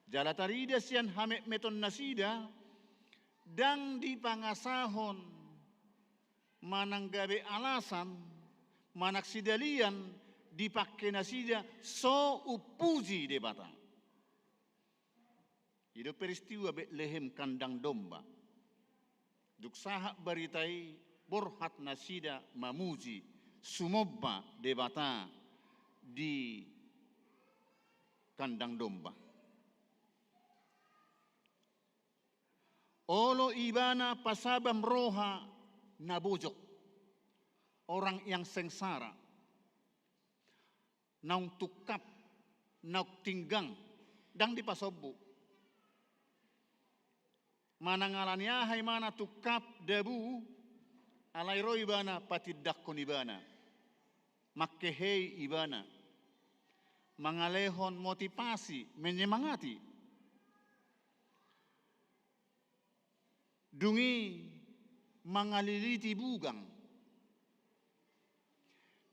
Jala tarida sian hametmeton nasida, ndang dipangasahon manang gabe alasan, manang sidalian dipangke nasida so umpuji Debata. I do peristiwa Betlehem kandang domba. Dung sahat barita i, borhat nasida mamuji, sumomba Debata di kandang domba. Olo ibana pasabam roha na bojok, orang yang sengsara, naung tungkap, naung tinggang, ndang dipasombu. Manang ala ni aha ibana tungkap dabu, alai ro ibana patindangkon ibana, mangkehei ibana, mangalehon motivasi, menyemangati. Dung i mangaliliti bugang.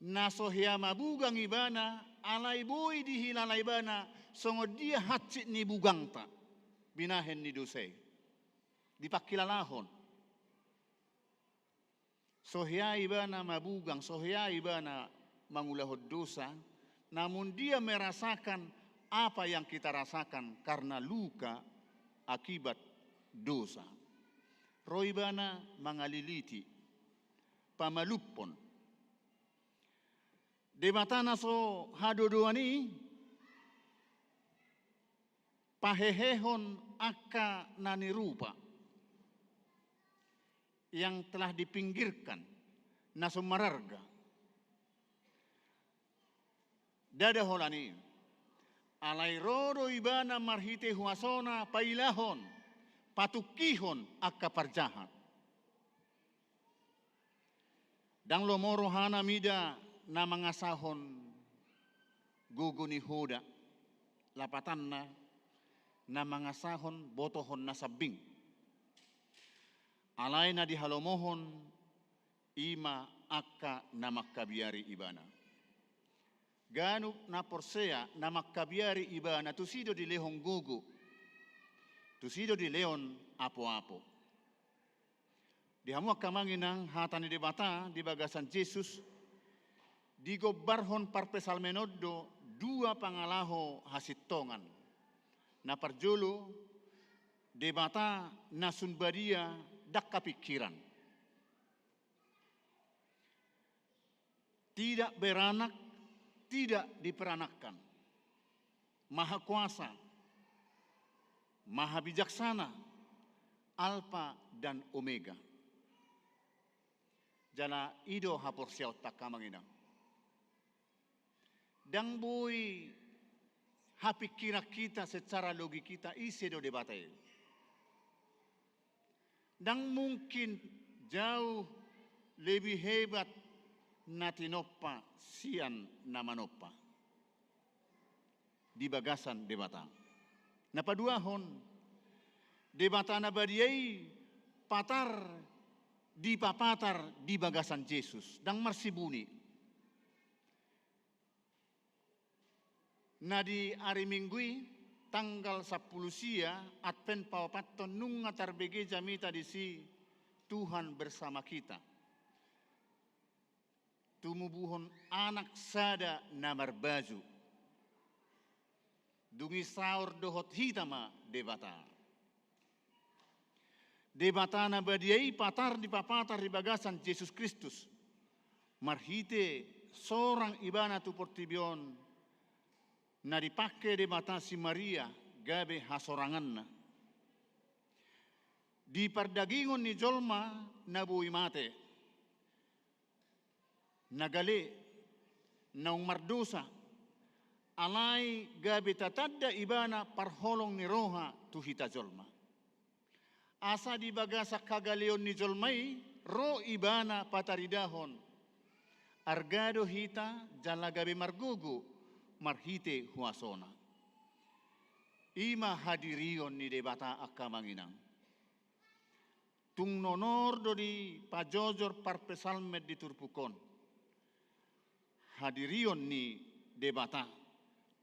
Na so hea mabugang ibana, alai boi dihilala ibana songon dia hansit ni bugangta, binahen ni dosa i. Dipangkilalahon. So hea ibana mabugang, so hea ibana mangulahon dosa, namun dia merasakan apa yang kita rasakan karena luka akibat dosa. Ro ibana mangaliliti, pamalumhon. Debata na so hadodoan i, pahehehon angka na nirupa yang telah dipinggirkan, na so mararga. Ndada holan i, alai ro do ibana marhite huasona pailahon, patungkihon angka parjahat. Ndang lomo rohana mida na mangasahon gogo ni hoda, lapatanna na mangasahon botohon na sambing. Alai na dihalomohon i ma angka na mangkabiari ibana. Ganup na porsea na mangkabiari ibana tusi do dilehon gogo, tusi do dilehon apoapo. Di hamu angka amang inang, hata ni Debata di bagasan Jesus digombarhon parpsalmen on do dua pangalaho hasintongan. Na parjolo, Debata na sun badia ndang hapingkiran. Tidak beranak, tidak diperanakkan. Maha kuasa, maha bijaksana, Alfa dan Omega. Jala i do haporseaonta angka amang inang. Ndang boi hapingkiran hita secara logik hita ise do Debata i. Ndang mungkin jauh lebih hebat na tinompa sian na manompa di bagasan Debata. Na paduahon, Debata na badia i patar dipapatar di bagasan Jesus, ndang marsibuni. Na di ari Minggu i, tanggal sampulu sia, Advent paopathon, nunga tarbege jamita disi Tuhan bersama kita. Tumubuhon anak sada na marbaju. Dung i saor dohot hita ma Debata. Debata na badia i patar dipapatar di bagasan Jesus Kristus. Marhite sorang ibana tu portibi on, na dipangke Debata si Maria gabe hasoranganna. Di pardagingon ni jolma na boi mate, na gale, naung mardosa, alai gabe tatanda ibana parholong ni roha tu hita jolma. Asa di bagasan hagaleon ni jolma i ro ibana pataridahon, arga do hita jala gabe margogo marhite huasona. I ma hadirion ni Debata, angka amang inang. Tung nonor do dipajojor parpsalmen di turpuk on hadirion ni Debata,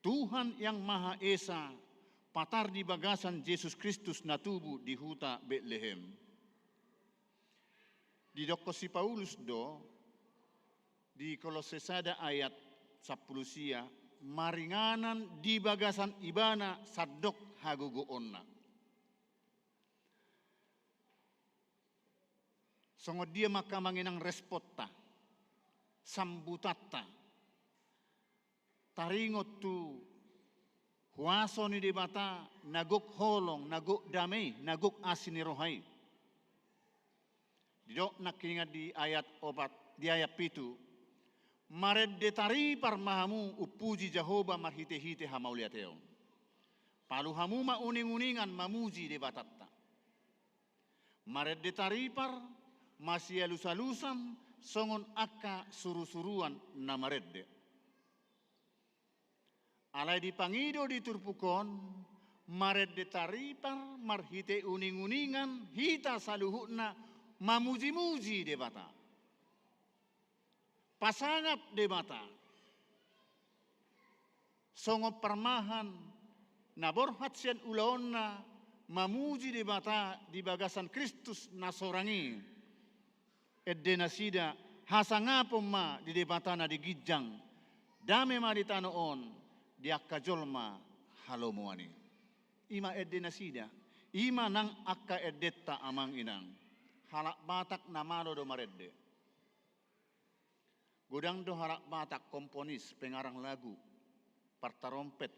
Tuhan Yang Maha Esa, patar di bagasan Jesus Kristus na tubu di huta Betlehem. Didokkon si Paulus do di Kolosse sada ayat sampulu sia, maringanan di bagasan ibana sandok hagogoonna. Songon dia ma, angka amang inang, responta, sambutanta taringot tu huaso ni Debata na gok holong, na gok dame i, na gok asi ni roha i? Didok nangkiningan di ayat opat, di ayat pitu: Marende taripar ma hamu umpuji Jahowa marhitehite hamauliateon. Palu hamu ma uninguningan mamuji Debatanta. Marende taripar masialusalusan songon angka surusuruan na marende. Alai dipangido di turpuk on, marende taripar marhite uninguningan hita saluhutna mamujimuji Debata, pasangap Debata, songon parmahan na borhat sian ulaonna mamuji Debata di bagasan Kristus na sorang i. Ende nasida, hasangapon ma di Debata na di ginjang, dame ma di tano on di angka jolma halomoan i. I ma ende nasida, i ma nang angka endenta, amang inang. Halak Batak na malo do marende. Godang do halak Batak komponis, pengarang lagu, partarompet,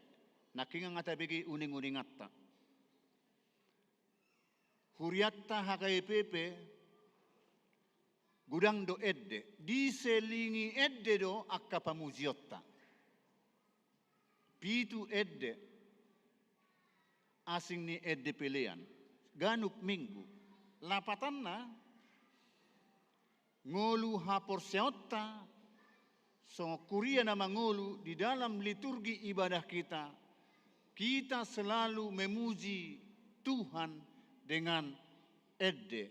nangkiningan tabege uninguninganta. Hurianta H K B P pe godang do ende, diselingi ende do angka pamujionta. Pitu ende, asing ni ende pelean, ganup Minggu. Lapatanna, ngolu haporseaonta songon huria na mangolu di dalam liturgi ibadah kita, kita selalu memuji Tuhan dengan ende,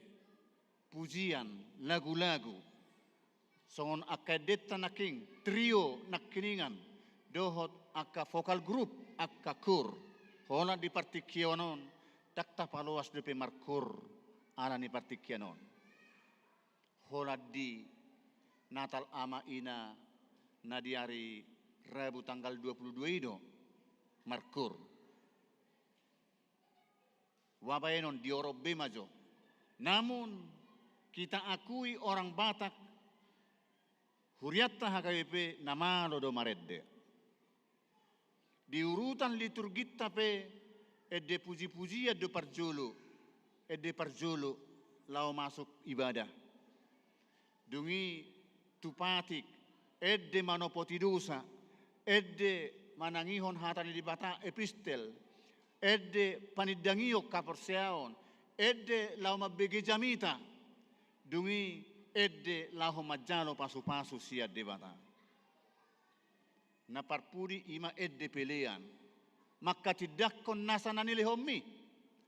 pujian, lagu-lagu. Songon angka endenta nangkin, trio nangkiningan, dohot angka vokal grup, angka kur. Holan di partingkian on, ndang tapaloas dope markur ala ni partingkian on. Holan di Natal Ama Ina na di ari Rabu tanggal dua puluh dua i do markur. Baenon di horong be ma jo. Namun, kita akui orang Batak, hurianta H K B P na malo do marende. Di urutan liturginta pe, ende pujipujian do parjolo, ende parjolo laho masuk ibadah. Dung i tu patik, ende manopoti dosa, ende manangihon hata ni Debata, epistel, ende panindangion haporseaon, ende laho mambege jamita, dung i ende laho manjalo pasupasu sian Debata. Na parpudi i ma ende pelean. Mangkatindangkon nasa na nilehonmi,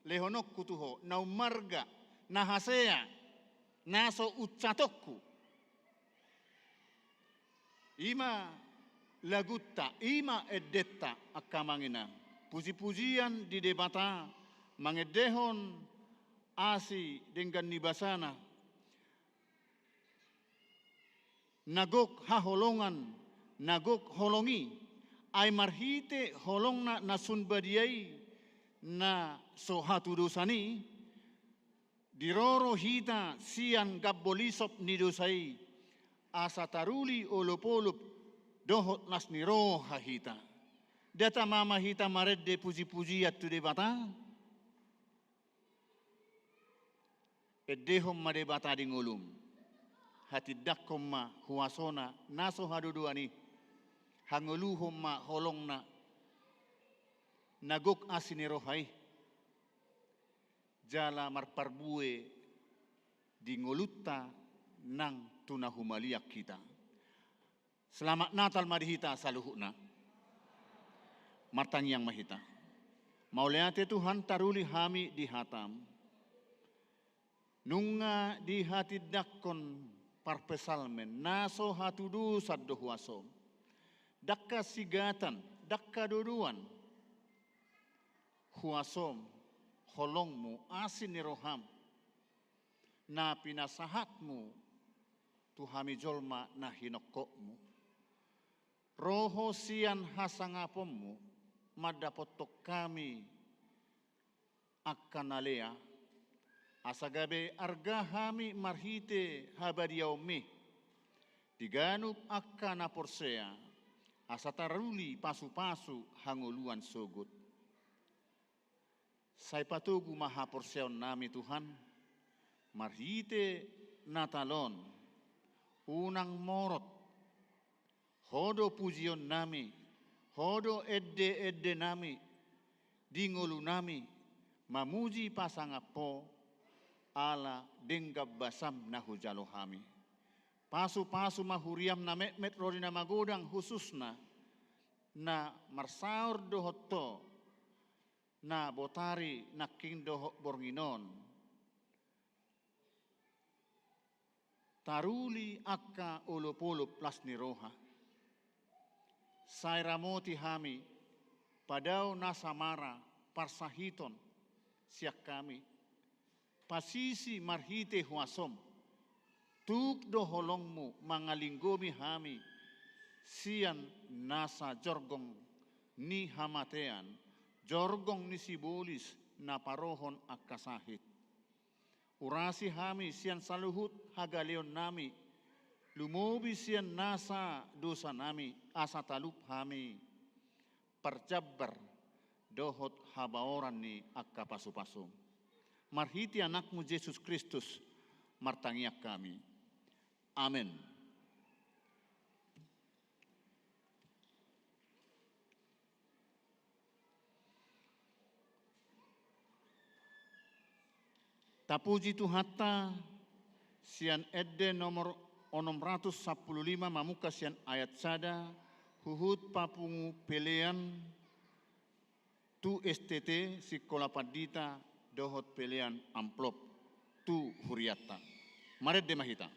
lehononku tu ho, na ummarga, na hasea, na so uncatonku. I ma lagunta, i ma endenta, angka amang inang. Pujipujian di Debata, mangendehon asi denggan ni basana. Na gok haholongan, na gok holong i, ai marhite holongna na sun badia i, na so hatudosan i, diroro hita sian gambo lisop ni dosa i, asa taruli olopolop dohot las ni roha hita. Nda tama ma hita marende pujipujian tu Debata? Endehon ma Debata di ngolum. Hatindangkon ma huasona na so hadodoan i. Hangoluhon ma holongna na gok asi ni roha i. Jala marparbue di ngolunta nang tu na humaliang hita. Selamat Natal ma di hita saluhutna. Martangiang ma hita. Mauliate Tuhan, taruli hami di hataM. Nunga dihatindangkon parpsalmen na so hatudosan do huasoM. Ndang hasigatan, ndang hadodoan. HuasoM, holongMu, asi ni rohaM, na pinasahatMu tu hami jolma na hinongkopMu. Ro Ho sian hasangaponMu, mandapothon hami angka na lea, asa gabe arga hami marhite habadiaonMi di ganup angka na porsea, asa taruli pasupasu hangoluan sogot. Sai patogu ma haporseaonnami, Tuhan, marhite Natal on, unang morot Ho do pujionnami, Ho do endeendenami di ngolunami, mamuji pasangap Ho, ala denggan basaM na hujalo hami. Pasupasu ma huriaM na metmet ro di na magodang, khususna na marsaor dohot Ho, na botari nangkin dohot borngin on. Taruli angka olopolop las ni roha. Sai ramoti hami, padao nasa mara parsahiton sian hami. Pasisi marhite huasoM. Tuk do holongMu mangalinggomi hami sian nasa jorgong ni hamatean, jorgong ni sibolis na parohon angka sahit. Urasi hami sian saluhut hagaleonnami, lumobi sian nasa dosanami, asa talup hami parjambar dohot habaoran ni angka pasupasuM. Marhite AnakMu Jesus Kristus martangiang hami. Amen. Tapuji Tuhanta, sian ende nomor onom ratus sampulu lima, mamungka sian ayat sada, huhut papungu pelean tu S T T, Sikola Pandita, dohot pelean amplop tu hurianta. Marende ma hita.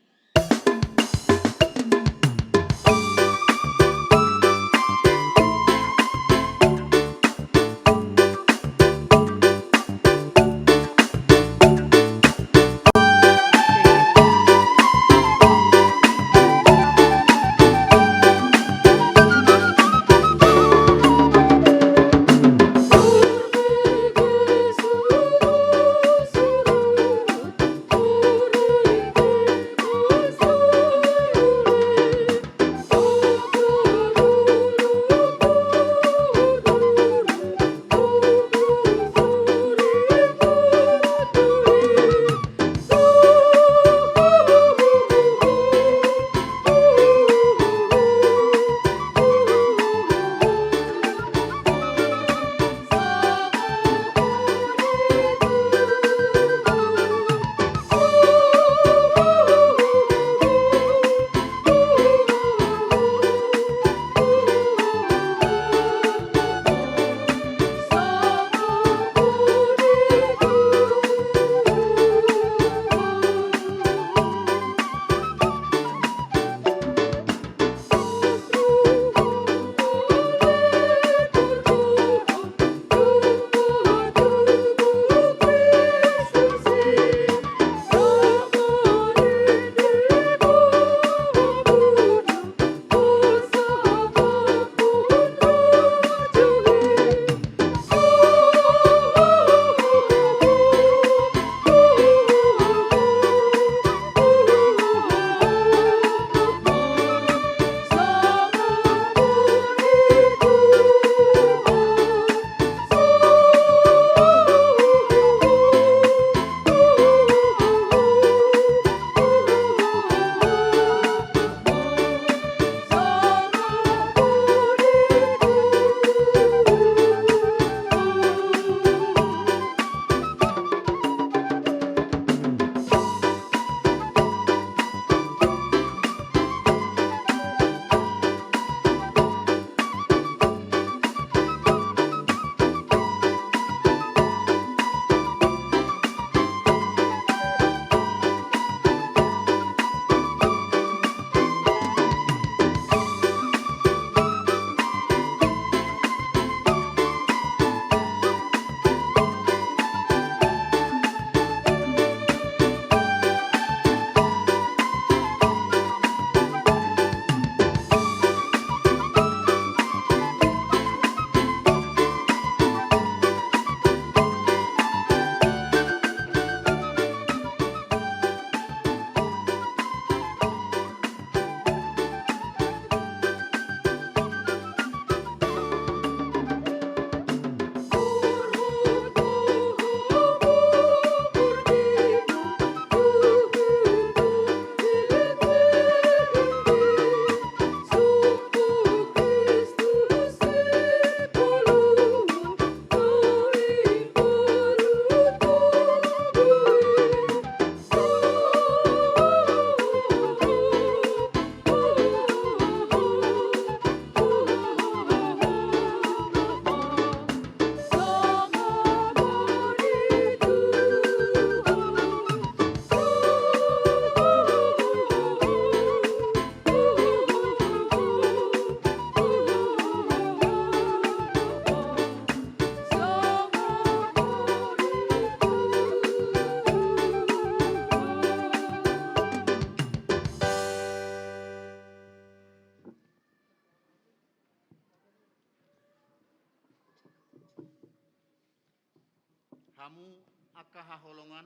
Hamu angka haholongan,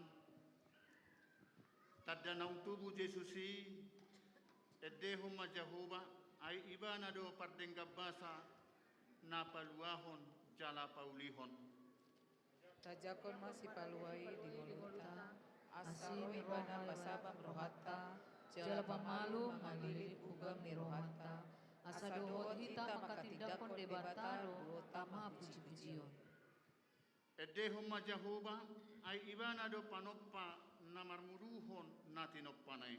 tanda naung tubu Jesus i, endehon ma Jahowa, ai Ibana do pardenggan basa, na paluahon jala paulihon. Tajangkon ma Sipalua i di ngolunta, asi ro Ibana pasabam rohanta, jala pamalum mangaliling ugam ni rohanta, asa dohot hita manghatindanghon Debata do tama pujipujion. Endehon ma Jahowa, ai Ibana do panompa na marmuduhon na tinompana i.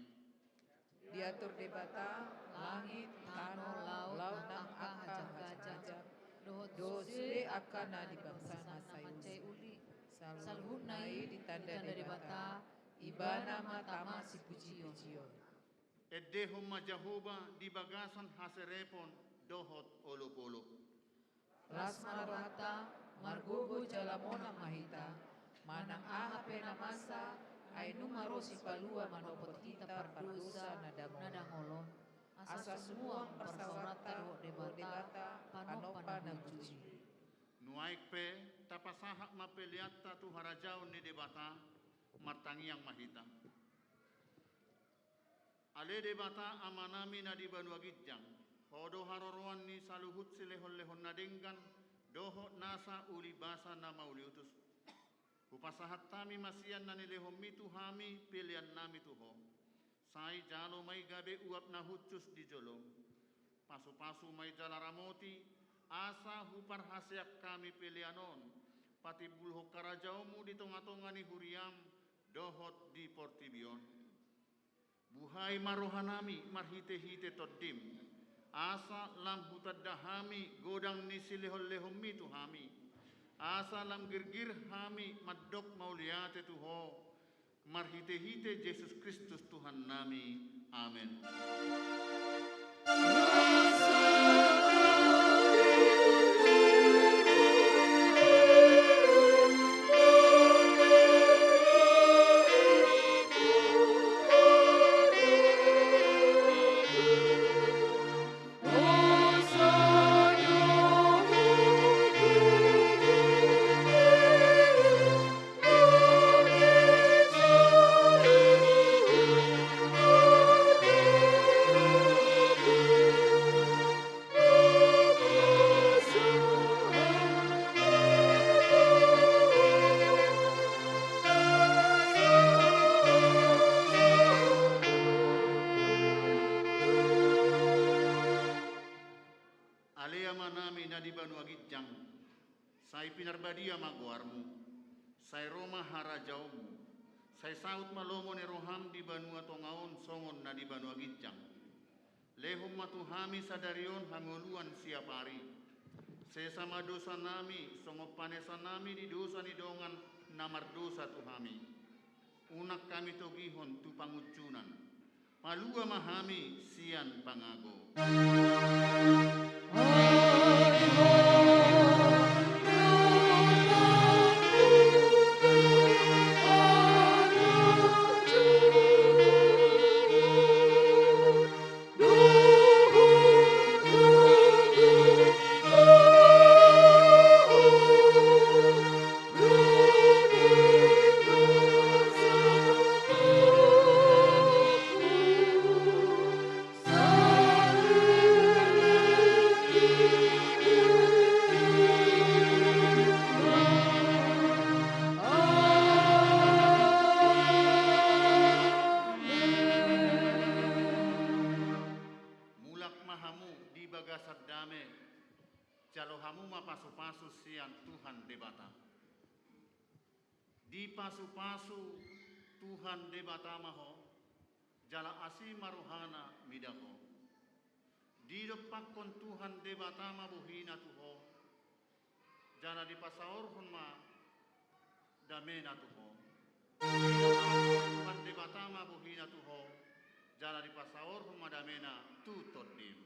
Diatur Debata langit, tano, laut, nang angka hajam-hajam, dohot sude angka na di bagasan na mansai uli. Saluhutna i ditanda Debata, Ibana ma tama sipujion. Endehon ma Jahowa di bagasan haserepon dohot olopolop. Las ma rohanta, margogo jala monang ma hita, manang aha pe na masa, ai nunga ro Sipalua manopot hita pardosa na dangol on. Asa sumuang parsaoranta dohot Debata, panompa na huju i. Nuaeng pe, tapasahat ma peleanta tu harajaon ni Debata, martangiang ma hita. Ale Debata Amanami na di banua ginjang, Ho do haroroan ni saluhut silehonlehon na denggan, dohot nasa uli basa na mauliutus. Hupasahat hami ma sian na nilehonMi tu hami peleannami tu Ho. Sai jalo ma i gabe uap na hushus di jolom. Pasupasu ma i jala ramoti, asa huparhaseang hami pelean on patimbulhon harajaonMu di tongatonga ni huriaM dohot di portibi on. Buhai ma rohanami marhitehite TondiM, asa lam hutanda hami godang ni silehonlehonMi tu hami, asa lam girgir hami mandok mauliate tu Ho, marhitehite Jesus Kristus Tuhannami. Amen. Ale Amanami na di banua ginjang, sai pinarbadia ma goarMu, sai ro ma harajaonMu, sai saut ma lomo ni rohaM di banua tonga on songon na di banua ginjang. Lehon ma tu hami sadari on hangoluan siapari. Sesa ma dosanami, songon panesanami di dosa ni dongan na mardosa tu hami. Unang hami togihon tu pangunjunan. Palua ma hami sian pangago. Mulak ma hamu di bagasan dame, jalo hamu ma pasupasu sian Tuhan Debata. Dipasupasu Tuhan Debata ma ho, jala asi ma rohana mida ho. Didompakkon Tuhan Debata ma bohina tu ho, jala dipasaorhon ma damena tu ho. Didompakkon Tuhan Debata ma bohina tu ho, jala dipasaorhon ma damena tu tondim.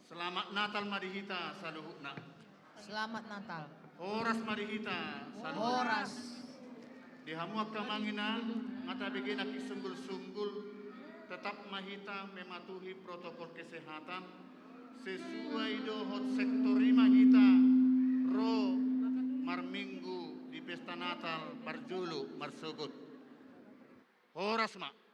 Selamat Natal ma di hita saluhutna. Selamat Natal. Horas ma di hita saluhutna. Horas. Di hamu angka amang inang, nga tabege nangkin sunggul-sunggul, tetap ma hita mematuhi protokol kesehatan, sesuai dohot sektor i ma hita ro marminggu di pesta Natal parjolo marsogot. Horas ma.